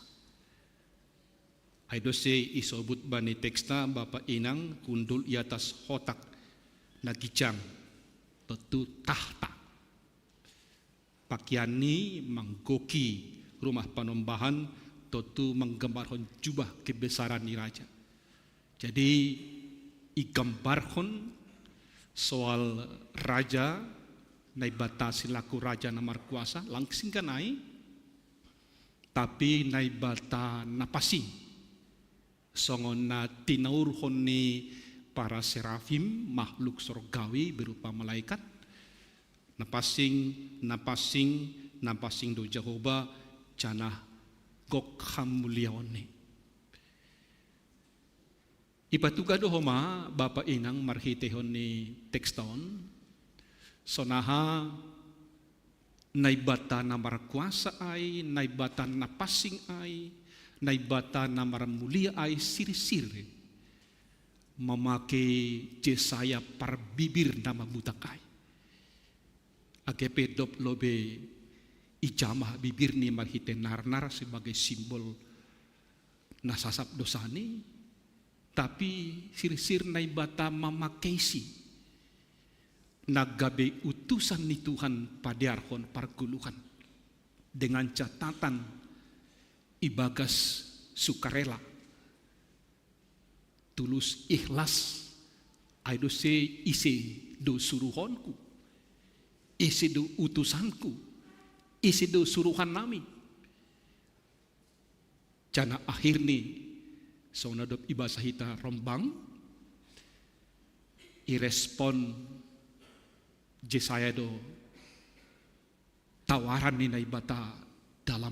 Ai do se isobut bani teksta bapa inang hundul i atas hotak na gijang, tontu tahta. Pakeanni manggoki rumah panumbahan, tontu manggambarhon jubah kebesaran ni Raja. Jadi, igambarhon soal Raja Naibata selaku Raja na markuasa, langsing kan ai, tapi Naibata na pansing. Songon na tinaurhon ni para serafim, makhluk sorgawi berupa malaikat, na pansing, na pansing, na pansing do Jahowa, janah gok hamuliaonni. Ipatugah do homa bapa inang marhiteihon ni teksta on, sonaha Naibata na markuasa ai, Naibata na pansing ai, Naibata na marmulia ai sirsir mamake Jesaya parbibir na mabutak ai. Age pe dob lobei ijamah bibirni marhite narnar sebagai simbol na sasap dosani, tapi sirsir Naibata mamakeisi na gabe utusan ni Tuhan padearhon pargoluhan, dengan catatan ibagas sukarela, tulus ikhlas, ai do se ise do suruhonku, ise do utusanku, ise do suruhannami. Janah akhirni, songon na dob ibasa hita rombang, irespon Jesaya do tawaran ni Naibata dalam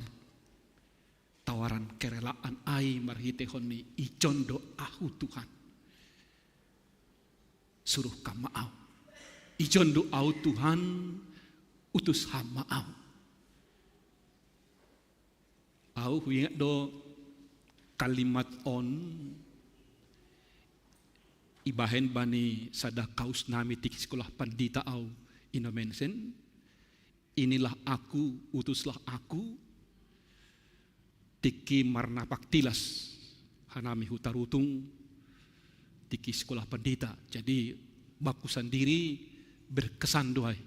tawaran kerelaan ai marhiteihon ni: Ijon do ahu Tuhan, suruh Kam ma au. Ijon do ahu Tuhan, utus Ham ma au. Au huingat do kalimat on ibahen bani sada kaus nami tikki sikolah pandita au, ino mention: Inilah aku, utuslah aku, tikki marnapak tilas hanami hu Tarutung, tikki sikolah pandita. Jadi, bangku sandiri berkesan do ai.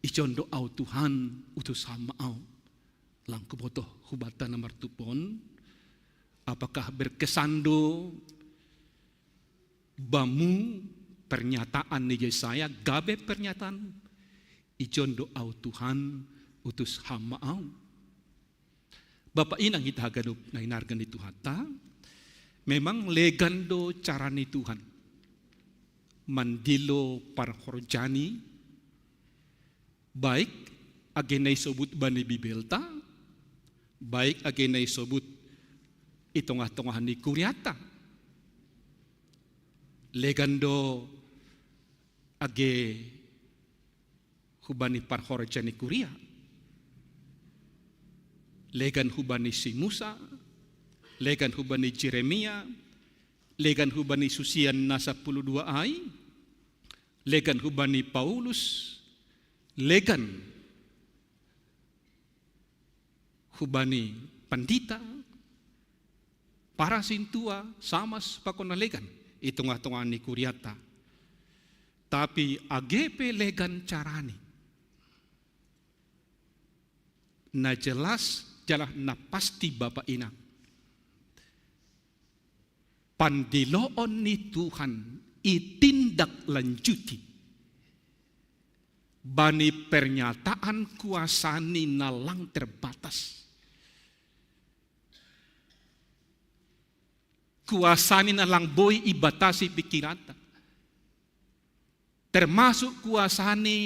Ijon do ahu Tuhan, utus Ham ma au. Lang hubotoh hubanta na martumpahon, apakah berkesan do bamu pernyataan ni Jesaya, gabe pernyataan: Ijon do ahu Tuhan, utus Ham ma au. Bapa inang hita haganup na hinarga ni Tuhanta, Memang legan do cara ni Tuhan mandilo parhorjani, baik age na isobut bani Bibelta, baik age na isobut i tongah-tongah ni kuriata. Legan do age hubani parhorja ni kuria. Legan hubani si Musa, legan hubani Jeremia, legan hubani susian na sapuluh dua ai, legan hubani Paulus, legan hubani pandita, para sintua, samas pakon na legan i tongah-tongah ni kuriata. Tapi age pe legan carani, na jelas, jelas na pasti Bapa Inang, pandiloon ni Tuhan i tindak lanjuti bani pernyataan kuasani na lang terbatas. Kuasani na lang boi ibatasi pikiranta. Termasuk kuasani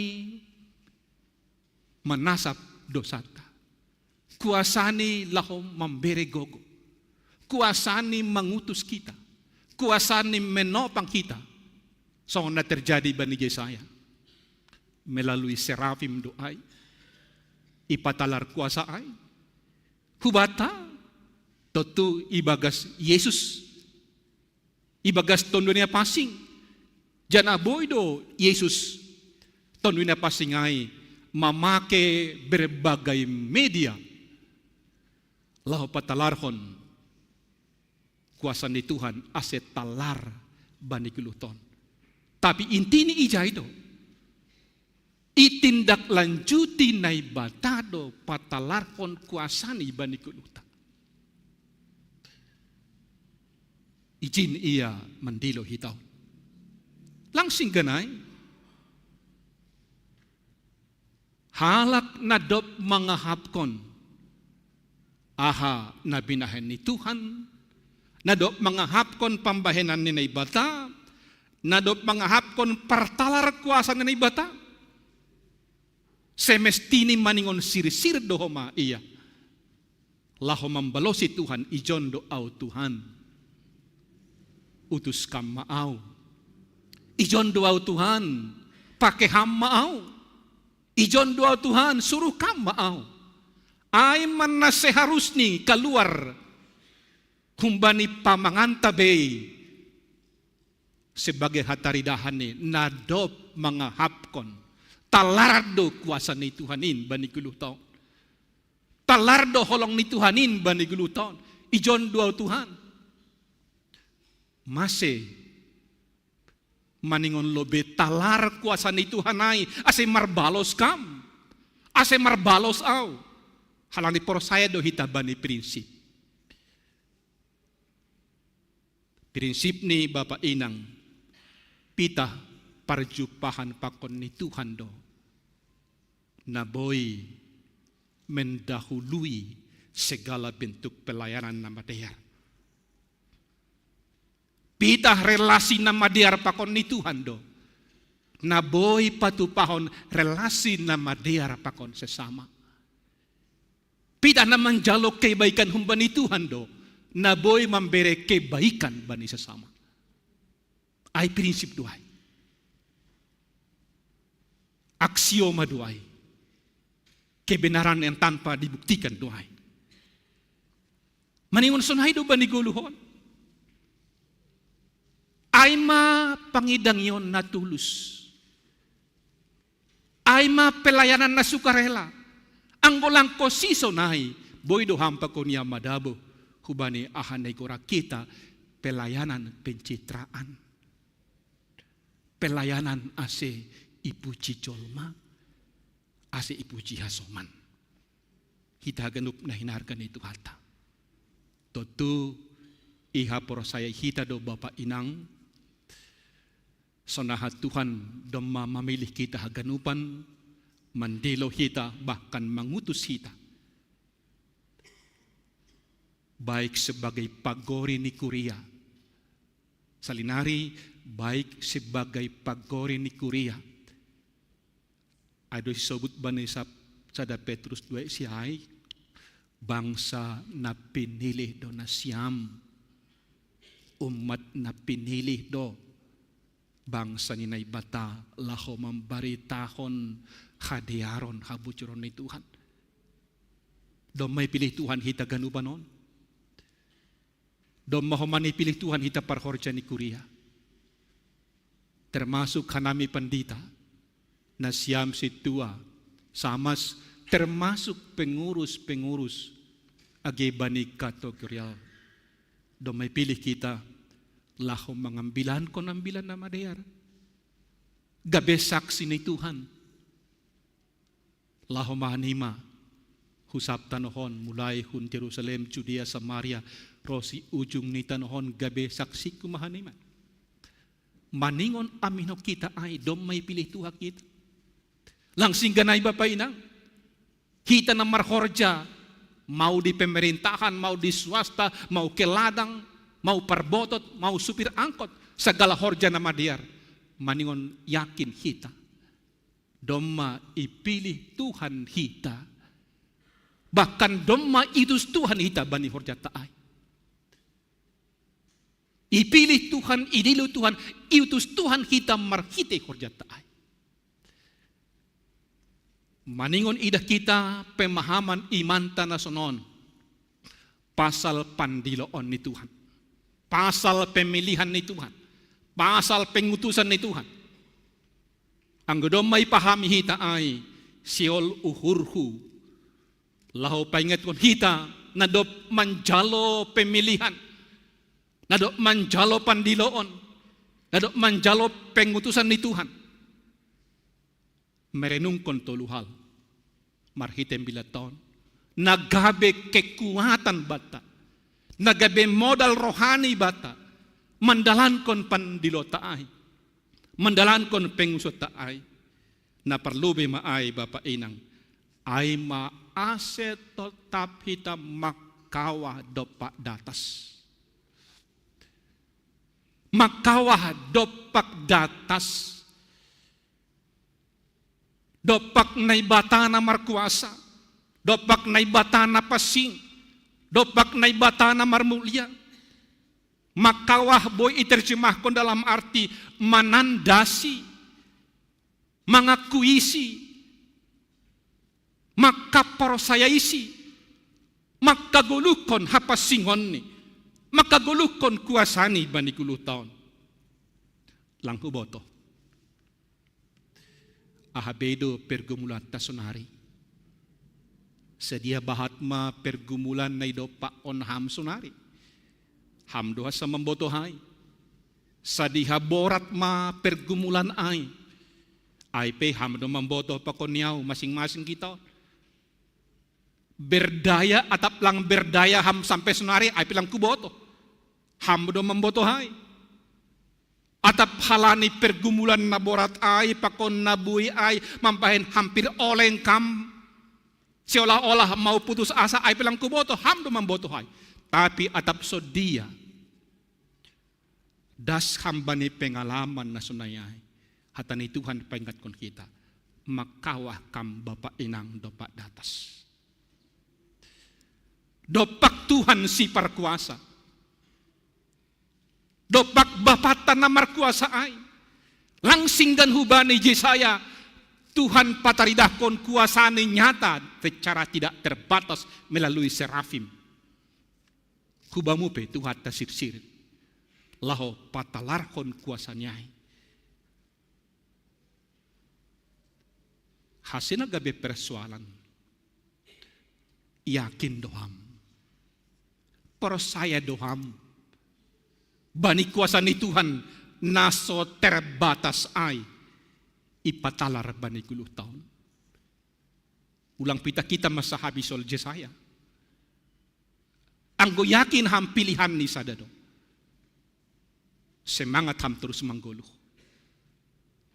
manasap dosata. Kuasani laho mambere gogo. Kuasani mangutus kita. Kuasani menopang kita. Songon na terjadi bani Jesaya. Melalui serafim do ai. Ipatalar kuasa ai. Hubata, tontu ibagas Yesus. Ibagas Tonduan Ni Napansing. Janah boi do Yesus, Tonduan Ni Napansing ai, mamake berbagai media laho patalarhon kuasa ni Tuhan ase talar bani goluhta on. Tapi intini ijai do? I tindak lanjuti Naibata do patalarhon kuasani bani goluhta. Ijin Ia mandilo hita on. Langsing ganai. Halak na dob mangahapkon aha na binahen ni Tuhan, na dob mangahapkon pambahenan ni Naibata, na dob mangahapkon partalar kuasa ni Naibata, semestini maningon sirsir do homa ia. Laho mambalosi Tuhan, ijon do au Tuhan, utus kam ma au. Ijon do au Tuhan, pake ham ma au. Ijon do au Tuhan, suruh kam ma au. Ai ma na seharusni kaluar humbani pamanganta bei sebagai hataridahan ni na dob mangahapkon. Talar do kuasa ni Tuhan in bani goluhta on. Talar do holong ni Tuhan in bani goluhta on. Ijon do au Tuhan. Mase maningon lobei talar kuasa ni Tuhan ai, ase marbalos kam, ase marbalos au. Halani porsaya do hita bani prinsip. Prinsip ni Bapa Inang, pitah parjumpahan pakon ni Tuhan do na boi mendahului segala bentuk pelayanan na madear. Pitah relasi na madear pakon ni Tuhan do na boi patupahon relasi na madear pakon sesama. Pitah na manjalo kebaikan humbani Tuhan do na boi mambere kebaikan bani sesama. Ai prinsip do ai. Aksioma do ai. Kebenaran yang tanpa dibuktikan do ai. Maningon sonai do bani goluh on. Ai ma pangidangion na tulus. Ai ma pelayanan na sukarela. Anggo lang ho sisonai, boi do ham pakon ia madabuh hubani aha na igora kita pelayanan pencitraan. Pelayanan ase ipuji jolma, ase ipuji hasoman. Hita haganup na hinarga ni Tuhanta. Tontu ihaporsayai hita do Bapa Inang, sonaha Tuhan domma mamilih hita haganupan, mandilo hita, bahkan mangutus hita. Baik sebagai pagori ni kuria, Salinari baik sebagai pagori ni kuria. Ai do sisobut bani sab-, sada Petrus dua siai, bangsa na pinilih do nasiam, umat na pinilih do, bangsa ni Naibata laho mambaritahon hadearon habujuron ni Tuhan. Domma ipilih Tuhan hita ganupan on. Domma homani ipilih Tuhan hita parhorja ni kuria. Termasuk hanami pandita, nasiam sintua, samas termasuk pengurus-pengurus age bani kategorial. Domma ipilih hita laho mangambilankon Ambilan Namadear. Gabe saksi ni Tuhan. Laho ma hanima hu sab tanoh on, mulai hun Jerusalem, Judea, Samaria, ro si ujung ni tanoh on, gabe saksiku ma hanima. Maningon amino hita ai, domma ipilih Tuhan hita. Langsing ganai Bapa Inang, hita na marhorja, mau di pemerintahan, mau di swasta, mau ke ladang, mau parbotot, mau supir angkot, sagala horja na madear. Maningon yakin hita, domma ipilih Tuhan hita, bahkan domma iutus Tuhan hita bani horjanta ai. Ipilih Tuhan, idilo Tuhan, iutus Tuhan hita marhite horjanta ai. Maningon idah hita pemahaman imanta na sonon pasal pandiloon ni Tuhan, pasal pemilihan ni Tuhan, pasal pengutusan ni Tuhan. Anggo domma ipahami hita ai, seol uhurhu laho paingatkon hita na dob manjalo pemilihan, na dob manjalo pandiloon, na dob manjalo pengutusan ni Tuhan, merenungkon tolu hal marhite Ambilanta on, na gabe kekuatan banta, na gabe modal rohani banta mandalankon pandilota ai, mandalankon pengutusanta ai. Na parlobei ma ai, Bapa Inang, ai ma ase totap hita mangkawah dompak datas. Mangkawah dompak datas. Dompak Naibata na markuasa, dompak Naibata na pansing, dompak Naibata na marmulia. Mangkawah boi iterjemahkon dalam arti manandasi, mangakuisi, mangkaporsayaisi, mangkagoluhkon hapansingonni, mangkagoluhkon kuasani bani goluhta on. Lang huboto aha be do pergumulanta sonari. Sadia bahat ma pergumulan na idompakkon ham sonari? Ham do hansa mamboto ai. Sadia borat ma pergumulan ai? Ai pe ham do mamboto pakon ni au, masing-masing hita on. Berdaya atap lang berdaya ham sampe sonari, ai pe lang huboto. Ham do mamboto ai. Atap halani pergumulan na borat ai, pakon na bui ai, mambahen hampir oleng kam, seolah-olah mau putus asa, ai pe lang huboto, ham do mamboto ai. Tapi atap songon dia, das ham bani pengalaman na sonai ai, hata ni Tuhan paingatkon hita, mangkawah kam, Bapa Inang, dompak datas. Dompak Tuhan Siparkuasa, dompak Bapanta na markuasa ai. Langsing gan hubani Jesaya, Tuhan pataridahkon kuasa ni nyata secara tidak terbatas melalui serafim. Hubamu pe Tuhanta sirsir laho patalarhon kuasa ni ai. Hasina gabe persoalan. Yakin do ham? Porsaya do ham bani kuasa ni Tuhan na so terbatas ai ipatalar bani goluhta on? Ulang pita hita ma sahabis ol Jesaya. Anggo yakin ham pilihan ni sada do, semangat ham torus manggoluh.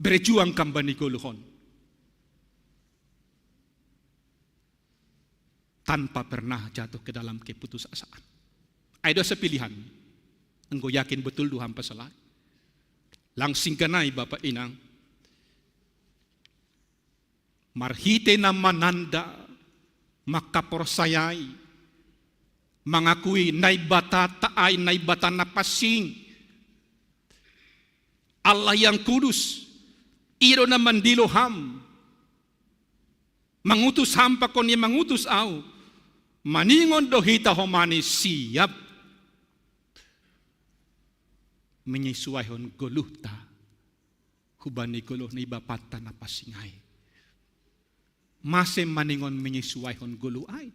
Berjuang kam bani goluh on tanpa pernah jatuh ke dalam keputusasaan. Ai do asa pilihan. Anggo yakin betul do ham pasal ai. Langsingkan ai, Bapa Inang. Marhite na mananda, mangkaporsayai, mangakui Naibatata ai Naibata na pansing, Allah yang kudus, Ia do na mandilo ham, mangutus ham pakon Ia mangutus ahu, maningon do hita homani siap manyesuaihon goluhta hubani goluh ni Bapanta na pansing ai. Mase maningon manyesuaihon goluh ai?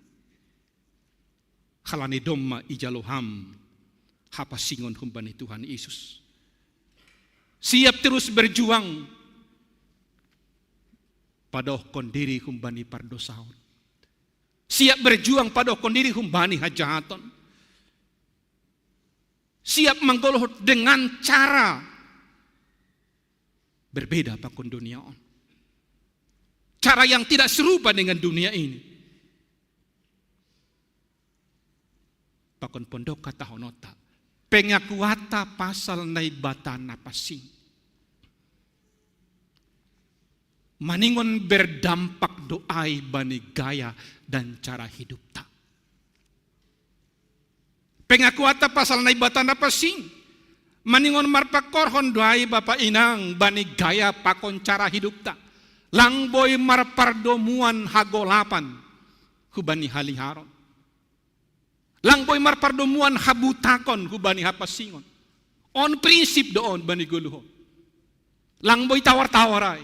Halani domma ijalo ham hapansingon humbani Tuhan Yesus. Siap terus berjuang padohkon diri humbani pardosaon. Siap berjuang padohkon diri humbani hajahaton. Siap manggoluh dengan cara berbeda pakon dunia on. Cara yang tidak serupa dengan dunia ini. Pakon pondok hatahononta, pengakuanta pasal Naibata na pansing maningon berdampak do ai bani gaya dan cara hidupta. Pengakuanta pasal Naibata na pansing maningon marpangkorhon do ai, Bapa Inang, bani gaya pakon cara hidupta. Lang boi marpardomuan hagolapan hubani haliharon. Lang boi marpardomuan habutakon hubani hapansingon. On prinsip do on bani goluh on. Lang boi tawar-tawar ai.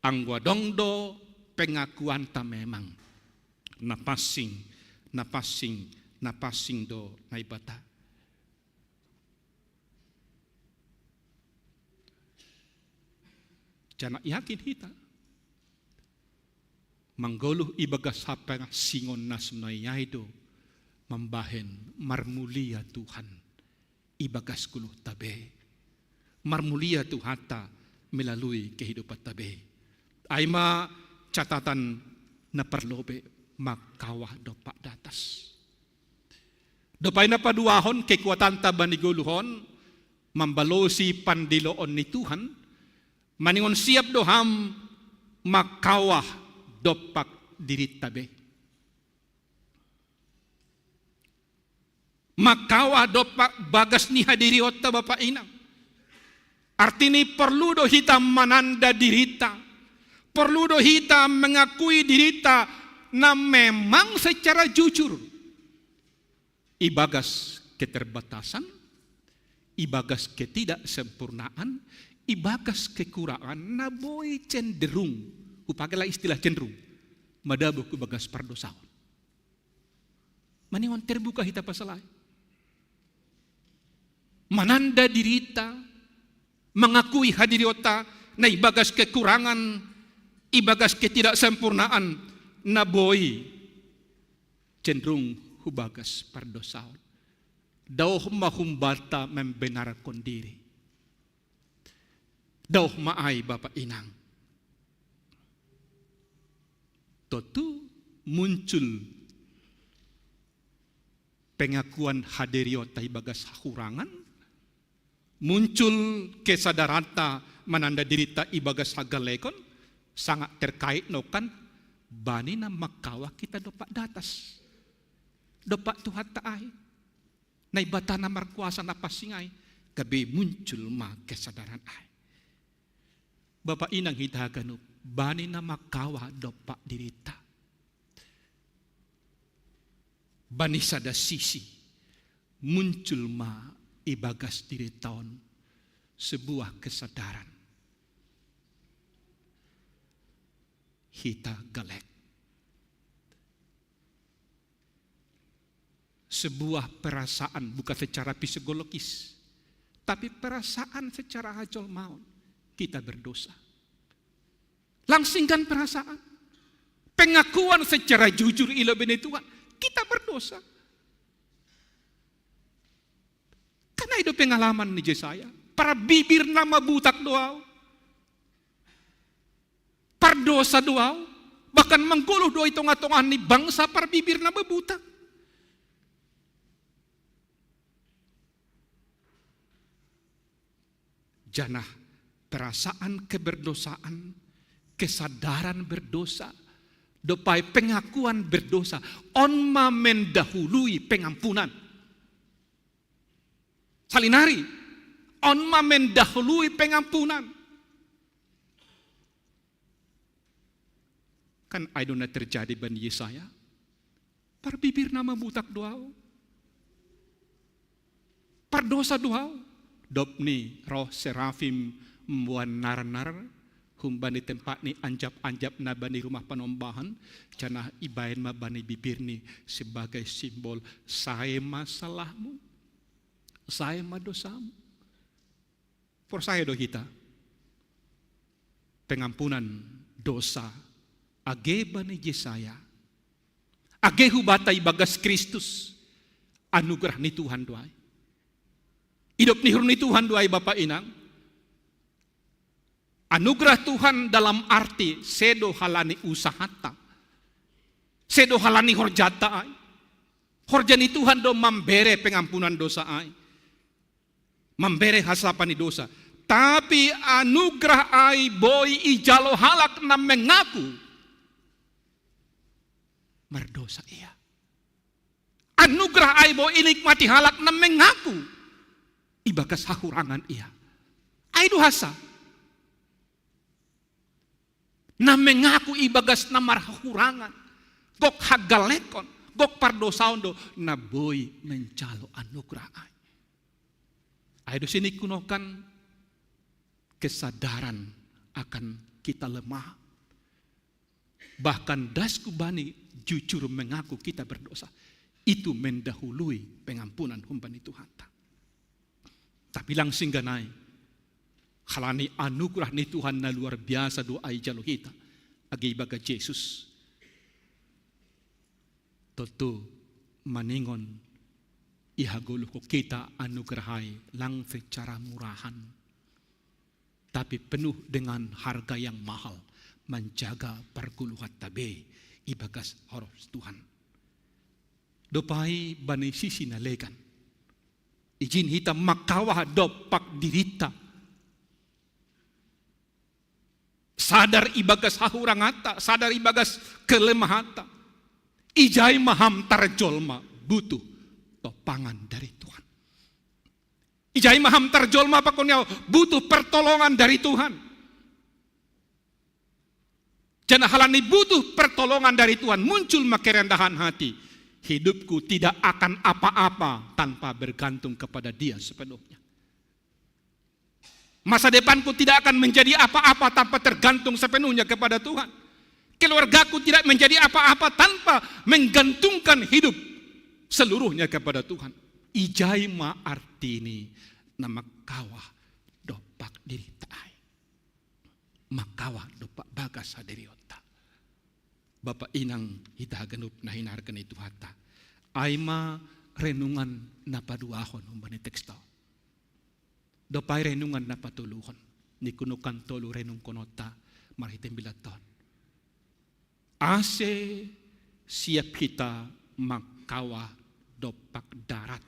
Anggo adong do pengakuanta memang na pansing, na pansing, na pansing do Naibata. Janah yakin hita manggoluh ibagas hapansingon na sonai ai do mambahen marmulia Tuhan ibagas goluhta be. Marmulia Tuhanta melalui kehidupanta be. Ai ma catatan na parlobei, mangkawah dompak datas. Dob ai na paduahon kekuatanta bani goluh on, mambalosi pandiloon ni Tuhan, maningon siap do ham mangkawah dompak dirinta be. Mangkawah dompak bagas ni hadirionta, Bapa Inang. Artini porlu do hita mananda dirinta. Porlu do hita mengakui dirinta na memang secara jujur. Ibagas keterbatasan, ibagas ketidaksempurnaan, ibagas kekurangan na boi cenderung, hupake lah istilah cenderung, madabuh ibagas pardosaon. Maningon terbuka hita pasal ai. Mananda dirinta, mangakui hadirionta, na ibagas kekurangan, ibagas ketidaksempurnaan, na boi cenderung hubagas pardosaon. Daoh ma humbanta membenarkon diri. Daoh ma ai, Bapa Inang. Tontu muncul pengakuan hadirionta ibagas hahurangan, muncul kesadaranta mananda dirinta ibagas hagalekon, sangat terkait nokan bani na mangkawah hita dompak datas. Dompak Tuhanta ai. Naibata na markuasa na pansing ai, gabe muncul ma kesadaran ai. Bapa Inang hita haganup, bani na mangkawah dompak dirinta. Bani sada sisi, muncul ma ibagas dirinta on sebuah kesadaran. Hita galek. Sebuah perasaan, bukan secara psikologis, tapi perasaan secara hajolmaon, kita berdosa. Langsingkan perasaan. Pengakuan secara jujur i lobei ni Tuhan, kita berdosa. Kan ai do pengalaman ni Jesaya. Parbibirna ma butak do ahu. Pardosa do ahu. Bahkan manggoluh do ahu i tongah-tongah ni bangsa, parbibirna ma butak. Janah perasaan keberdosaan, kesadaran berdosa, dopai pengakuan berdosa, on ma mendahului pengampunan. Salinari, on ma mendahului pengampunan. Kan ai do na terjadi bani Yesaya. Parbibirna ma butak do au. Pardosa do au. Dobni roh serafim mamboan narnar humbani tempatni anjap-anjapna bani rumah panombahan, janah ibahen ma bani bibirni sebagai simbol, sae ma salahmu, sae ma dosamu. Porsaya do hita pengampunan dosa age bani Jesaya, age hubata ibagas Kristus, anugerah ni Tuhan do ai. Idop ni uhur ni Tuhan do ai, Bapa Inang. Anugerah Tuhan dalam arti sedo halani usahata, sedo halani horjata ai. Horja ni Tuhan do mambere pengampunan dosa ai, mambere hasapan ni dosa. Tapi anugerah ai boi ijalo halak na mengaku mardosa ia. Anugerah ai boi inikmati halak na mengaku ibagas hahurangan ia. Ai do hasa na mengaku ibagas na marhahurangan, gok hagalekon, gok pardosaon do na boi menjalo anugerah ai. Ai do sinikunokan kesadaran akan kita lemah, bahkan das kubani jujur mengaku kita berdosa, itu mendahului pengampunan humbani Tuhanta. Tapi lang singganai, halani anugerah ni Tuhan na luar biasa do ai jalo hita age ibagas Jesus. Tontu maningon ihagoluhkon hita anugerah ai lang secara murahan, tapi penuh dengan harga yang mahal, manjaga pargoluhanta be ibagas horos Tuhan. Dopai bani sisi na legan, ijin hita mangkawah dompak dirita, sadar ibagas hahuranganta, sadar ibagas kelemahanta. Ijai ma ham tarjolma butuh topangan dari Tuhan. Ijai ma ham tarjolma, pakon ni au, butuh pertolongan dari Tuhan. Janah halani butuh pertolongan dari Tuhan, muncul ma kerendahan hati. Hidupku tidak akan apa-apa tanpa bergantung kepada Dia sepenuhnya. Masa depanku tidak akan menjadi apa-apa tanpa tergantung sepenuhnya kepada Tuhan. Keluargaku tidak menjadi apa-apa tanpa menggantungkan hidup seluruhnya kepada Tuhan. Ijai ma artini na mangkawah dompak dirita ai. Mangkawah dompak bagas hadirionta. Bapa Inang, hita haganup na hinaholongan ni Tuhanta. Ai ma renungan na paduahon humbani teks on. Dopai renungan na patoluhon, nikunukan tolu renungkononta marhite mbilat on. Ase siap hita mangkawah dompak darat.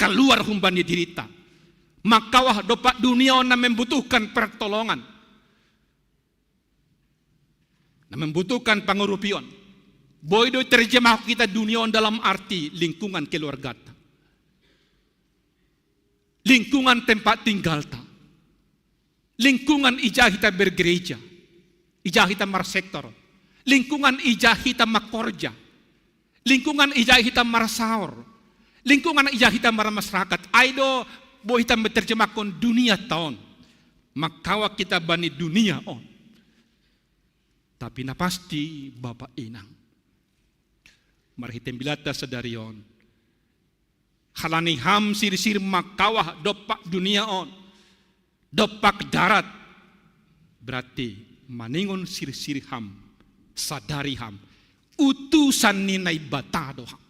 Kaluar humbani dirita. Mangkawah dompak dunia on na membutuhkan pertolongan, na membutuhkan pangurupion. Boi do terjemahkon hita dunia on dalam arti lingkungan keluargata, lingkungan tempat tinggalta, lingkungan ija hita bergereja, ija hita marsektor, lingkungan ija hita mangkorja, lingkungan ija hita marsaor, lingkungan ija hita marmasyarakat. Ai do boi hita menerjemahkon duniata on. Mangkawah hita bani dunia on. Tapi na pasti, Bapa Inang, marhite mbilatta sadari on, halani ham sirsir mangkawah dompak dunia on, dompak darat, berarti maningon sirsir ham, sadari ham, utusan ni Naibata do ham.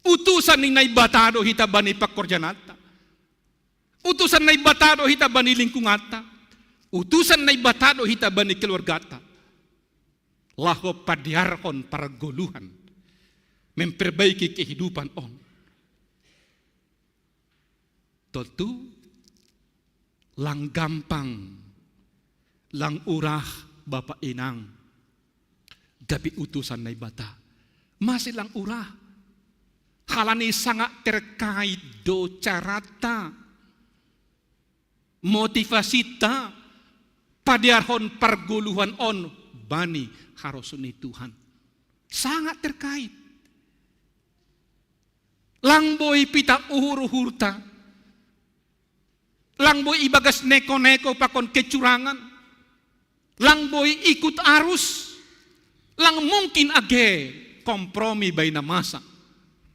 Utusan ni Naibata do hita bani pangkorjaanta. Utusan Naibata do hita bani lingkunganta. Utusan Naibata do hita bani keluargata. Laho padearhon pargoluhan, memperbaiki kehidupan on. Tontu lang gampang, lang urah, Bapa inang, gabe utusan Naibata. Masih lang urah. Halani sanga' terkait do carata, motivasita padearhon pargoluhan on bani harosuan ni Tuhan. Sanga' terkait. Lang boi pita uhur-uhurta, lang boi ibagas neko-neko pakon kecurangan, lang boi ikut arus, lang mungkin age kompromi baina masa.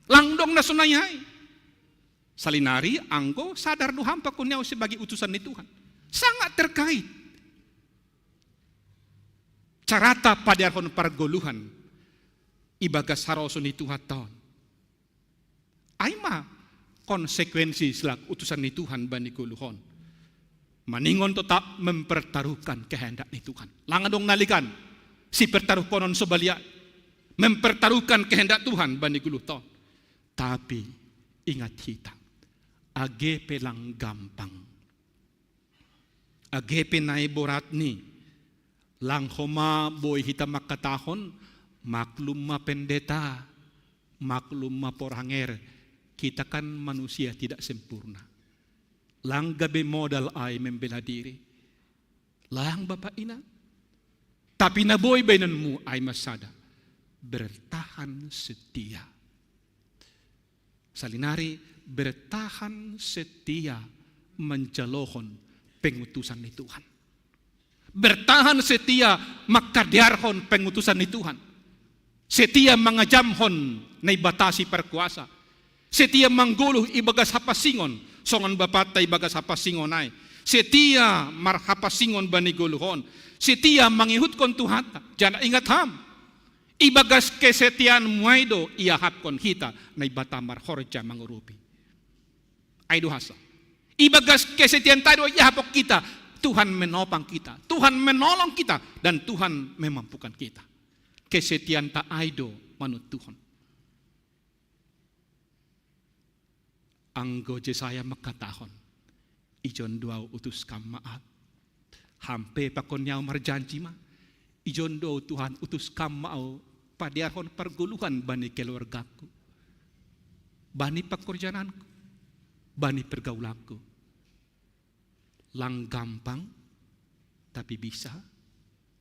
Lang dong na sonai ai. Salinari anggo sadar do ham pakon au sebagai utusan ni Tuhan. Sanga' terkait. Carata padearhon pargoluhan ibagas harosuan ni Tuhanta on. Ai ma konsekuensi selaku utusan ni Tuhan bani goluh on. Maningon tetap mempertaruhkan kehendak ni Tuhan. Lang adong na legan sipertaruhkonon so balian. Mempertaruhkan kehendak Tuhan bani goluhta on. Tapi ingat hita, age pe lang gampang, age pe nai boratni, lang homa boi hita mangkatahon, maklum ma pendeta, maklum ma poranger, kita kan manusia tidak sempurna. Lang gabe modal ai membela diri. Lang Bapa inang. Tapi na boi baenonmu ai ma sada. Bertahan setia. Salinari bertahan setia manjalohon pengutusan ni Tuhan. Bertahan setia mangkadearhon pengutusan ni Tuhan. Setia mangajamhon Naibata siparkuasa. Setia manggoluh ibagas hapansingon, songon Bapanta ibagas hapansingon ai. Setia marhapansingon bani goluh on. Setia mangihuthon Tuhanta. Janah ingat ham, ibagas kesetiaanmu ai do iahapkon hita Naibata marhorja mangurupi. Ai do hansa. Ibagas kesetiaanta do iahapkon hita, Tuhan menopang kita, Tuhan menolong kita, dan Tuhan memampukan kita. Kesetiaanta ai do manuntuhon. Anggo Jesaya mangkatahon, "Ijon do Ahu utus Kam ma Ahu." Ham pe pakon ni ahu marjanji ma, "Ijon do Ahu Tuhan utus Kam ma Ahu padearhon pargoluhan bani keluargaku, bani pangkorjaanku, bani pergaulanku." Lang gampang, tapi bisa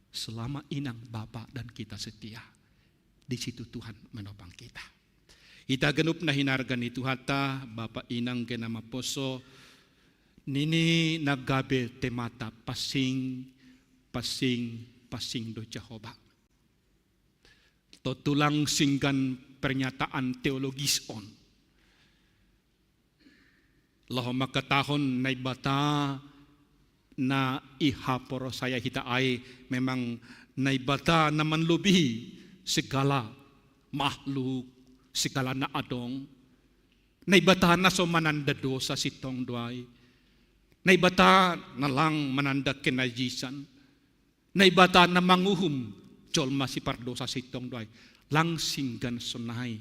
selama inang, bapa, dan kita setia. Di situ Tuhan menopang kita. Hita ganup na hinarga ni Tuhanta, bapa, inang, angka na maposo, nini na gabe temata pansing, pansing, pansing do Jahowa. Tontu lang singgan pernyataan teologis on. Laho mangkatahon Naibata na ihaporosaya hita ai memang Naibata na manlobihi segala makhluk, segala na adong. Naibata na so mananda dosa sintong do ai. Naibata na lang mananda kenajisan. Naibata na manguhum jolma sipardosa sintong do ai. Lang singgan sonai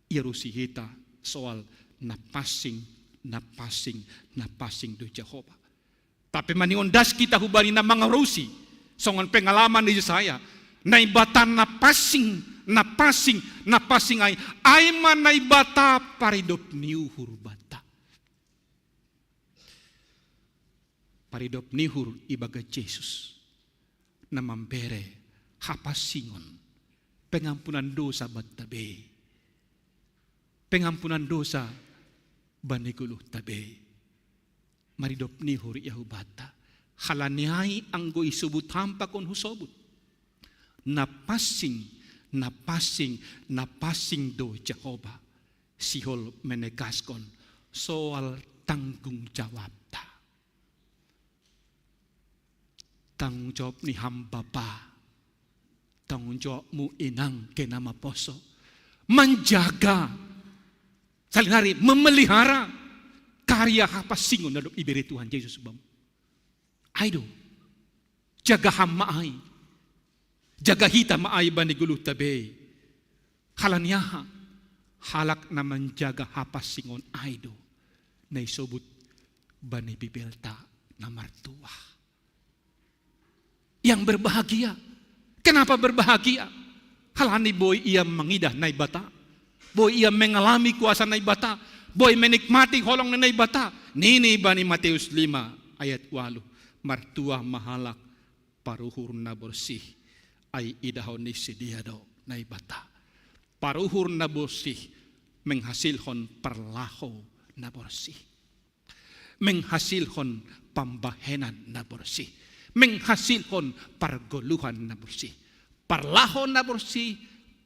iarusi hita soal na pansing, na pansing, na pansing do Jahowa. Tapi maningon das hita hubani na mangarusi, songon pengalaman ni Jesaya, Naibata na pansing, na pansing, na pansing ai, ai ma Naibata paridop ni uhur banta. Paridop ni uhur ibagas Jesus, na mambere hapansingon, pengampunan dosa banta be, pengampunan dosa bani goluhta be. Maridop ni uhur ia hubanta. Halani ai anggo isobut ham pakon husobut, na pansing, na pansing, na pansing do Jahowa. Sihol menegaskon soal tanggung jawabta. Tanggung jawab ni ham bapa, tanggung jawabmu inang, angka na maposo, manjaga, salinari memelihara karya hapansingon na dob ibere Tuhan Jesus bamu. Ai do, jaga ham ma ai. Jaga hita ma ai bani goluhta be. Halani aha? Halak na manjaga hapansingon ai do na isobut bani Bibelta na martuah. Yang berbahagia. Kenapa berbahagia? Halani boi ia mangidah Naibata. Boi ia mengalami kuasa Naibata. Boi menikmati holong ni Naibata. Nini bani Matius lima ayat walu. Martuah ma halak paruhur na borsih. Ai idahon ni sidea do Naibata. Paruhur na borsih menghasilhon parlaho na borsih. Menghasilhon pambahenan na borsih. Menghasilhon pargoluhan na borsih. Parlaho na borsih,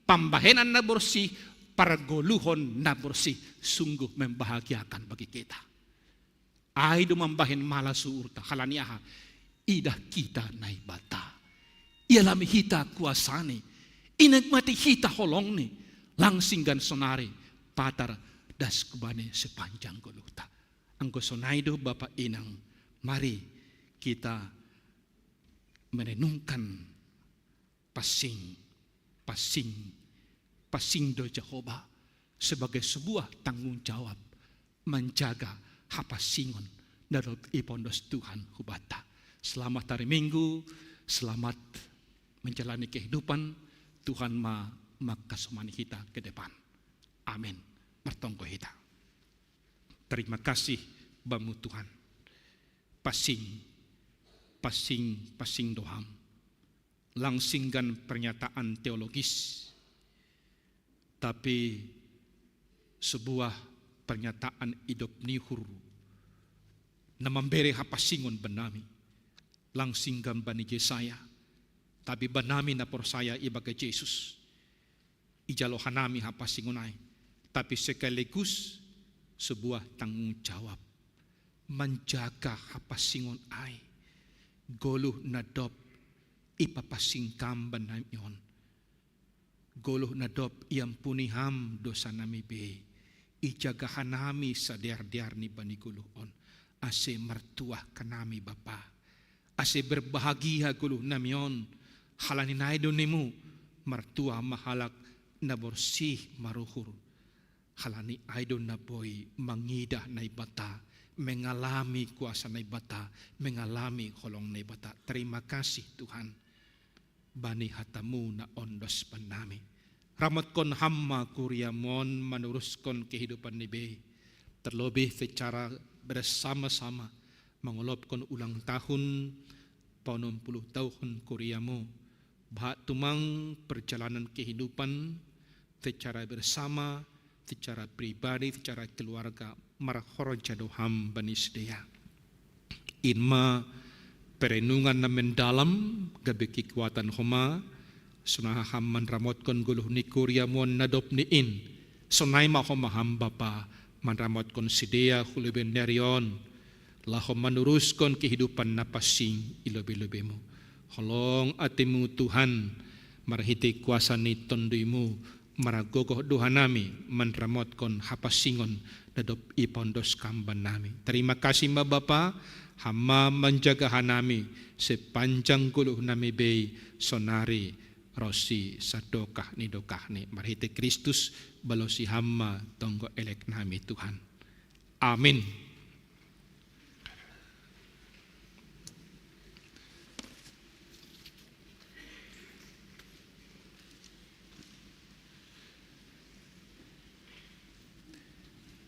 pambahenan na borsih, pargoluhon na borsih. Sungguh membahagiakan bagi kita. Ai do mambahen malas uhurta, halani aha? Idah hita Naibata. Ialami hita kuasani. Inikmati hita holongni. Langsinggan sonari patar das kubani sepanjang goluhta. Anggo sonai do Bapa Inang, mari kita merenungkan passing, passing, passing do Jahowa sebagai sebuah tanggung jawab manjaga hapassingon na dob ipondos Tuhan hubanta. Selamat hari Minggu, selamat menjalani kehidupan. Tuhan ma mangkasomani hita ke depan. Amin. Martonggo hita. Terima kasih Bamu Tuhan. Passing, passing, passing do Ham. Langsinggan pernyataan teologis, tapi sebuah pernyataan idop ni uhur na mambere hapassingon bannami. Langsinggan bani Jesaya, tapi bannami na porsaya ibagas Jesus, ijalo hanami hapassingon ai, tapi sekaligus sebuah tanggung jawab manjaga hapassingon ai. Goluh na dob ipapassing Ham bannami on, goluh na dob iampuni Ham dosanami be, ijaga hanami sadear-dearni bani goluh on, ase martuah hanami Bapa, ase berbahagia goluhnami on. Halani nai do nimu, martuah ma halak na borsih maruhur. Halani ai do na boi mangidah Naibata, mengalami kuasa Naibata, mengalami holong Naibata. Terima kasih Tuhan bani hatamu na ondos bannami. Ramotkon Ham ma kuriamu on manuruskon kehidupan ni bei, terlebih secara bersama-sama mangolopkon ulang tahun paonom puluh tahun kuriamu. Bahat tumang perjalanan kehidupan secara bersama, secara pribadi, secara keluarga, marhorja do Ham bani sidea. In ma perenungan na mendalam, gabe kekuatan homa, sonai Ham manramotkon goluh ni kuriamu on na dob ni in. Sonai ma homa Ham Bapa manramotkon sidea hu lobei ni ari on, laho manuruskon kehidupan na pansing i lobei-lobeimu. Holong atemu Tuhan, marhitei kuasa ni TonduyMu, margogoh do hanami manramotkon hapansingon na dob ipaondos Kam bannami. Terima kasih ma Bapa, Ham ma manjaga hanami sepanjang goluhnami bei, sonari ronsi sadokah ni dokahni. Marhitei Kristus, balosi Ham ma tonggo eleknami Tuhan. Amin.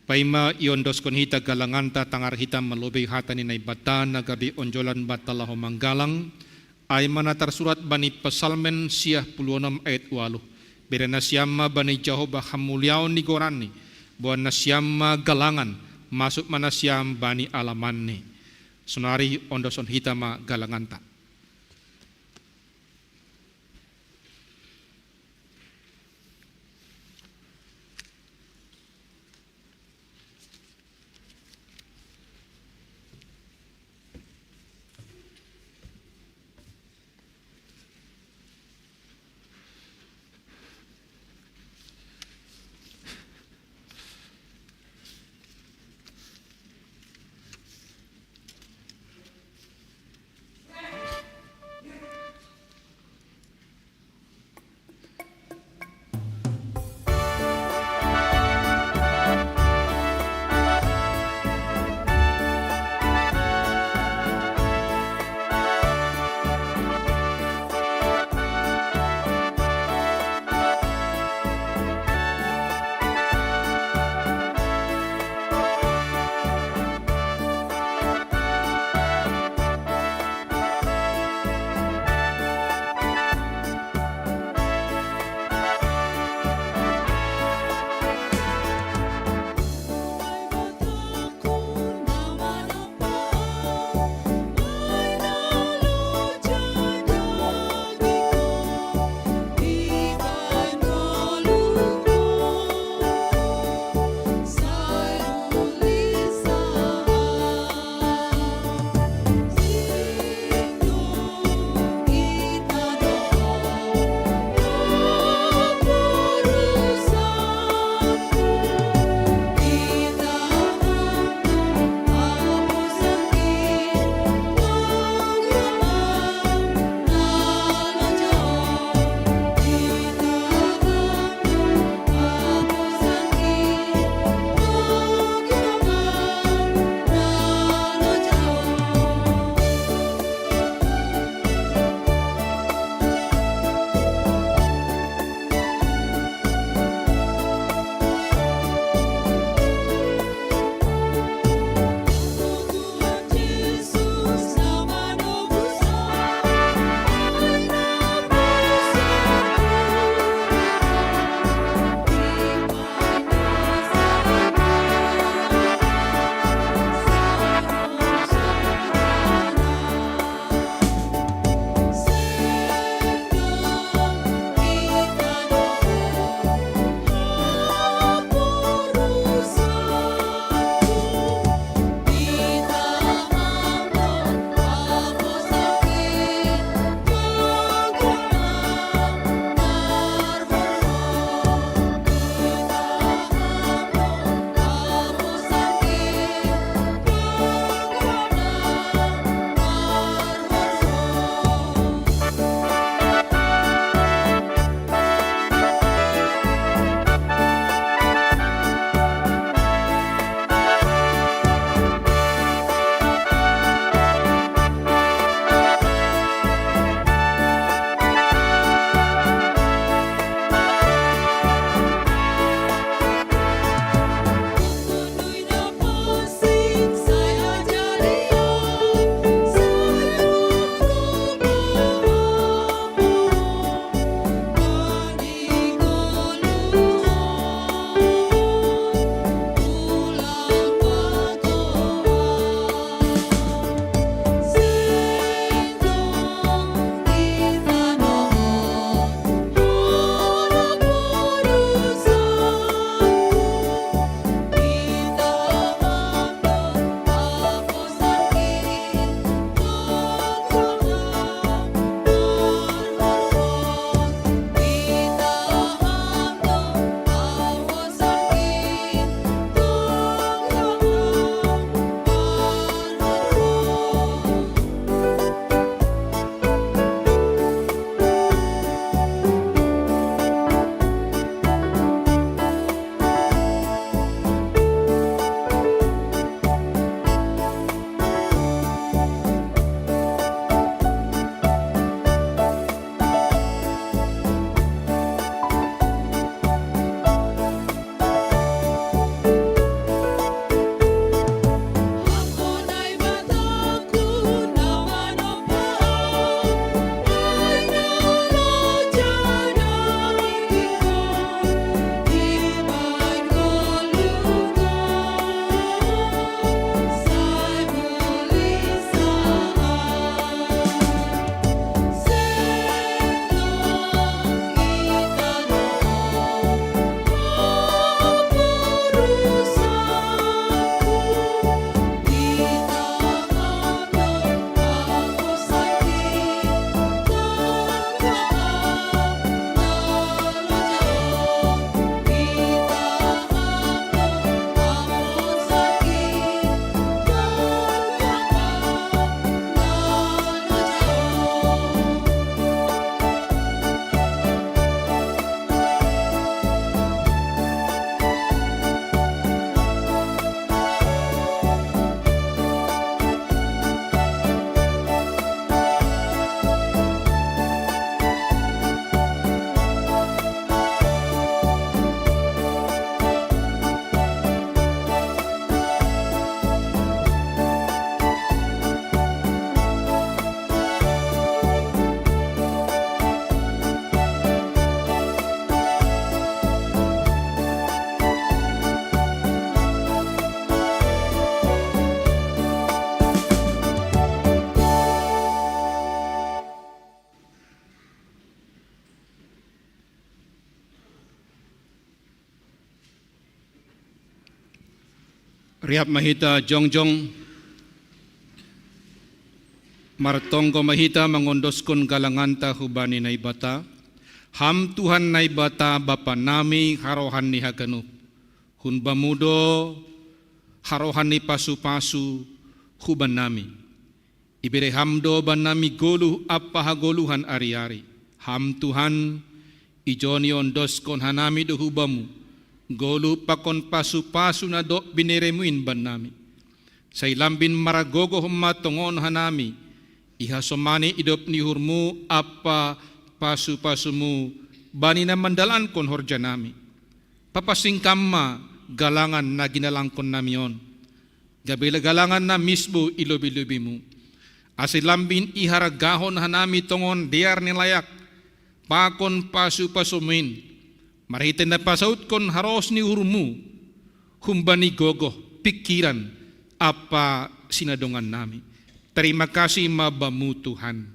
Paima iondoskon hita galanganta, tangar hita ma lobei hata ni Naibata na gabe onjolan banta laho manggalang, ai ma na tarsurat bani Psalmen siah puluh onom ayat waluh. Bere nasiam ma bani Jahowa hamuliaon ni goranni, boan nasiam ma galangan, masuk ma nasiam bani alamanni. Sonari ondoskon hita ma galanganta. Riap ma hita jongjong, martonggo ma hita mangondoskon galanganta hubani Naibata. Ham Tuhan Naibata Bapa nami harohan ni haganup. Hun Bamu do harohan ni pasu-pasu hubannami. Ibere Ham do bannami goluh ampa hagoluhan ari-ari. Ham Tuhan, ijo ni ondoskon hanami do hu Bamu goluh pakon pasu-pasu na dob binereMu in bannami. Sai lambin margogoh ma tongon hanami ihasomani idop ni uhurMu ampa pasu-pasuMu bani na mandalankon horjanami. Papansing Kam ma galangan na ginalangkonnami on, gabe galangan na misbou i lobi-lobiMu, ase lambin ihargahon hanami tongon dear ni layak pakon pasu-pasuMu in, marhitei na pasautkon haros ni uhurMu humbani gogoh, pingkiran ampa sinadongannami. Tarima kasih ma Bamu Tuhan.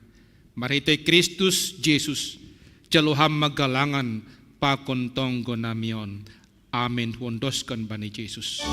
Marhitei Kristus Jesus, jalo Ham ma galangan pakon tonggonami on. Amen. Huondoskon bani Jesus.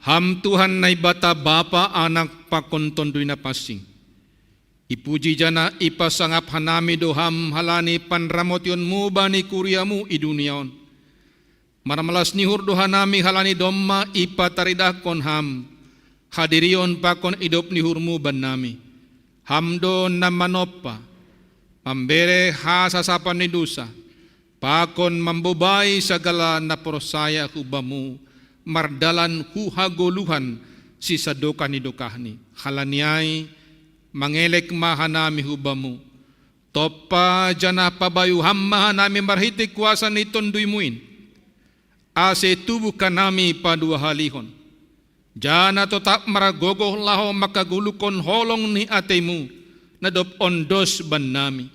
Ham Tuhan Naibata Bapa, Anak pakon Tonduy Napansing. Ipuji janah ipasangap hanami do Ham halani panramotionMu bani kuriaMu i dunia on. Marmalas ni uhur do hanami halani domma ipataridahkon Ham hadirion pakon idop ni uhurMu bannami. Ham do na manompa, mambere hasasapan ni dousa, pakon mambobai sagala na porsaya hu Bamu mardalan hu hagoluhan sisadokah ni dokahni. Halani ai, mangelek ma hanami hu Bamu. Tompa janah pabayu Ham ma hanami marhitei kuasa ni TonduyMu in, ase tubuh hanami paduahalihon, janah totap margogoh laho manghagoluhkon holong ni ateiMu na dob ondos bannami.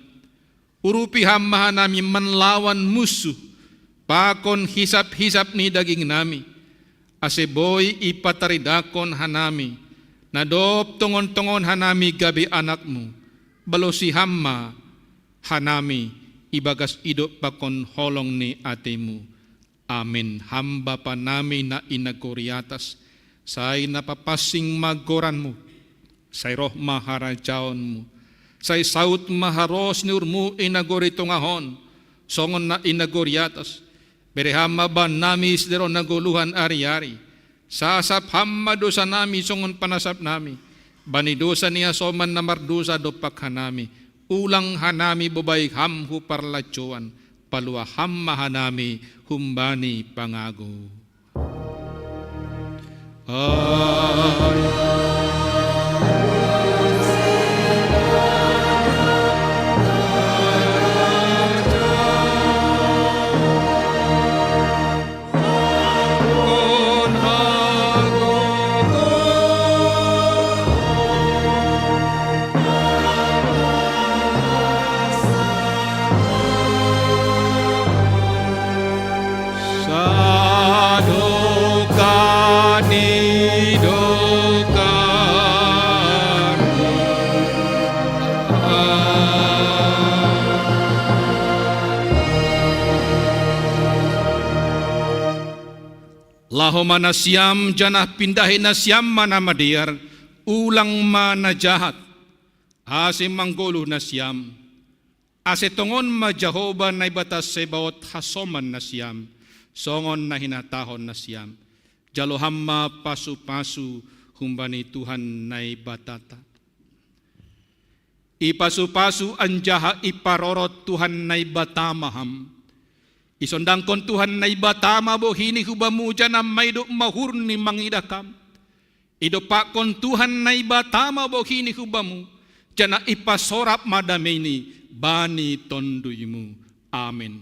Urupi Ham ma hanami manlawan munsuh pakon hisap-hisap ni dagingnami, ase boi ipataridahkon hanami, na dob tongon-tongon hanami gabe anakMu. Balosi Ham ma hanami ibagas idop pakon holong ni ateiMu. Amen. Ham Bapanami na i nagori atas, sai na papansing ma goranMu. Sai roh ma harajaonMu. Sai saud ma haros ni uhurMu i nagori tongah on, songon na i nagori atas. Bere Ham ma bannami sidaroh na goluhan ari-ari. Sasap Ham ma dousanami songon panasapnami bani dousa ni hasoman na mardosa dompak hanami. Ulang hanami bobai Ham hu parlajouan, palua Ham ma hanami humbani pangago. Sadokah ni dokahmu. Laho ma nasiam, janah pindahi nasiam ma na madear, ulang ma na jahat, ase manggoluh nasiam. Ase tongon ma Jahowa Naibata Sebaot hasoman nasiam, songon na hinatahon nasiam. Jalo ham ma pasu-pasu humbani Tuhan Naibatata. Ipasu-pasu anjaha iparorot Tuhan Naibata ma ham. Isondangkon Tuhan Naibata ma bohini hu bamu, janah maidop ma uhurni mangidah ham. Idompakkon Tuhan Naibata ma bohini hu bamu, janah ipasorap ma dameini bani tonduymu. Amen.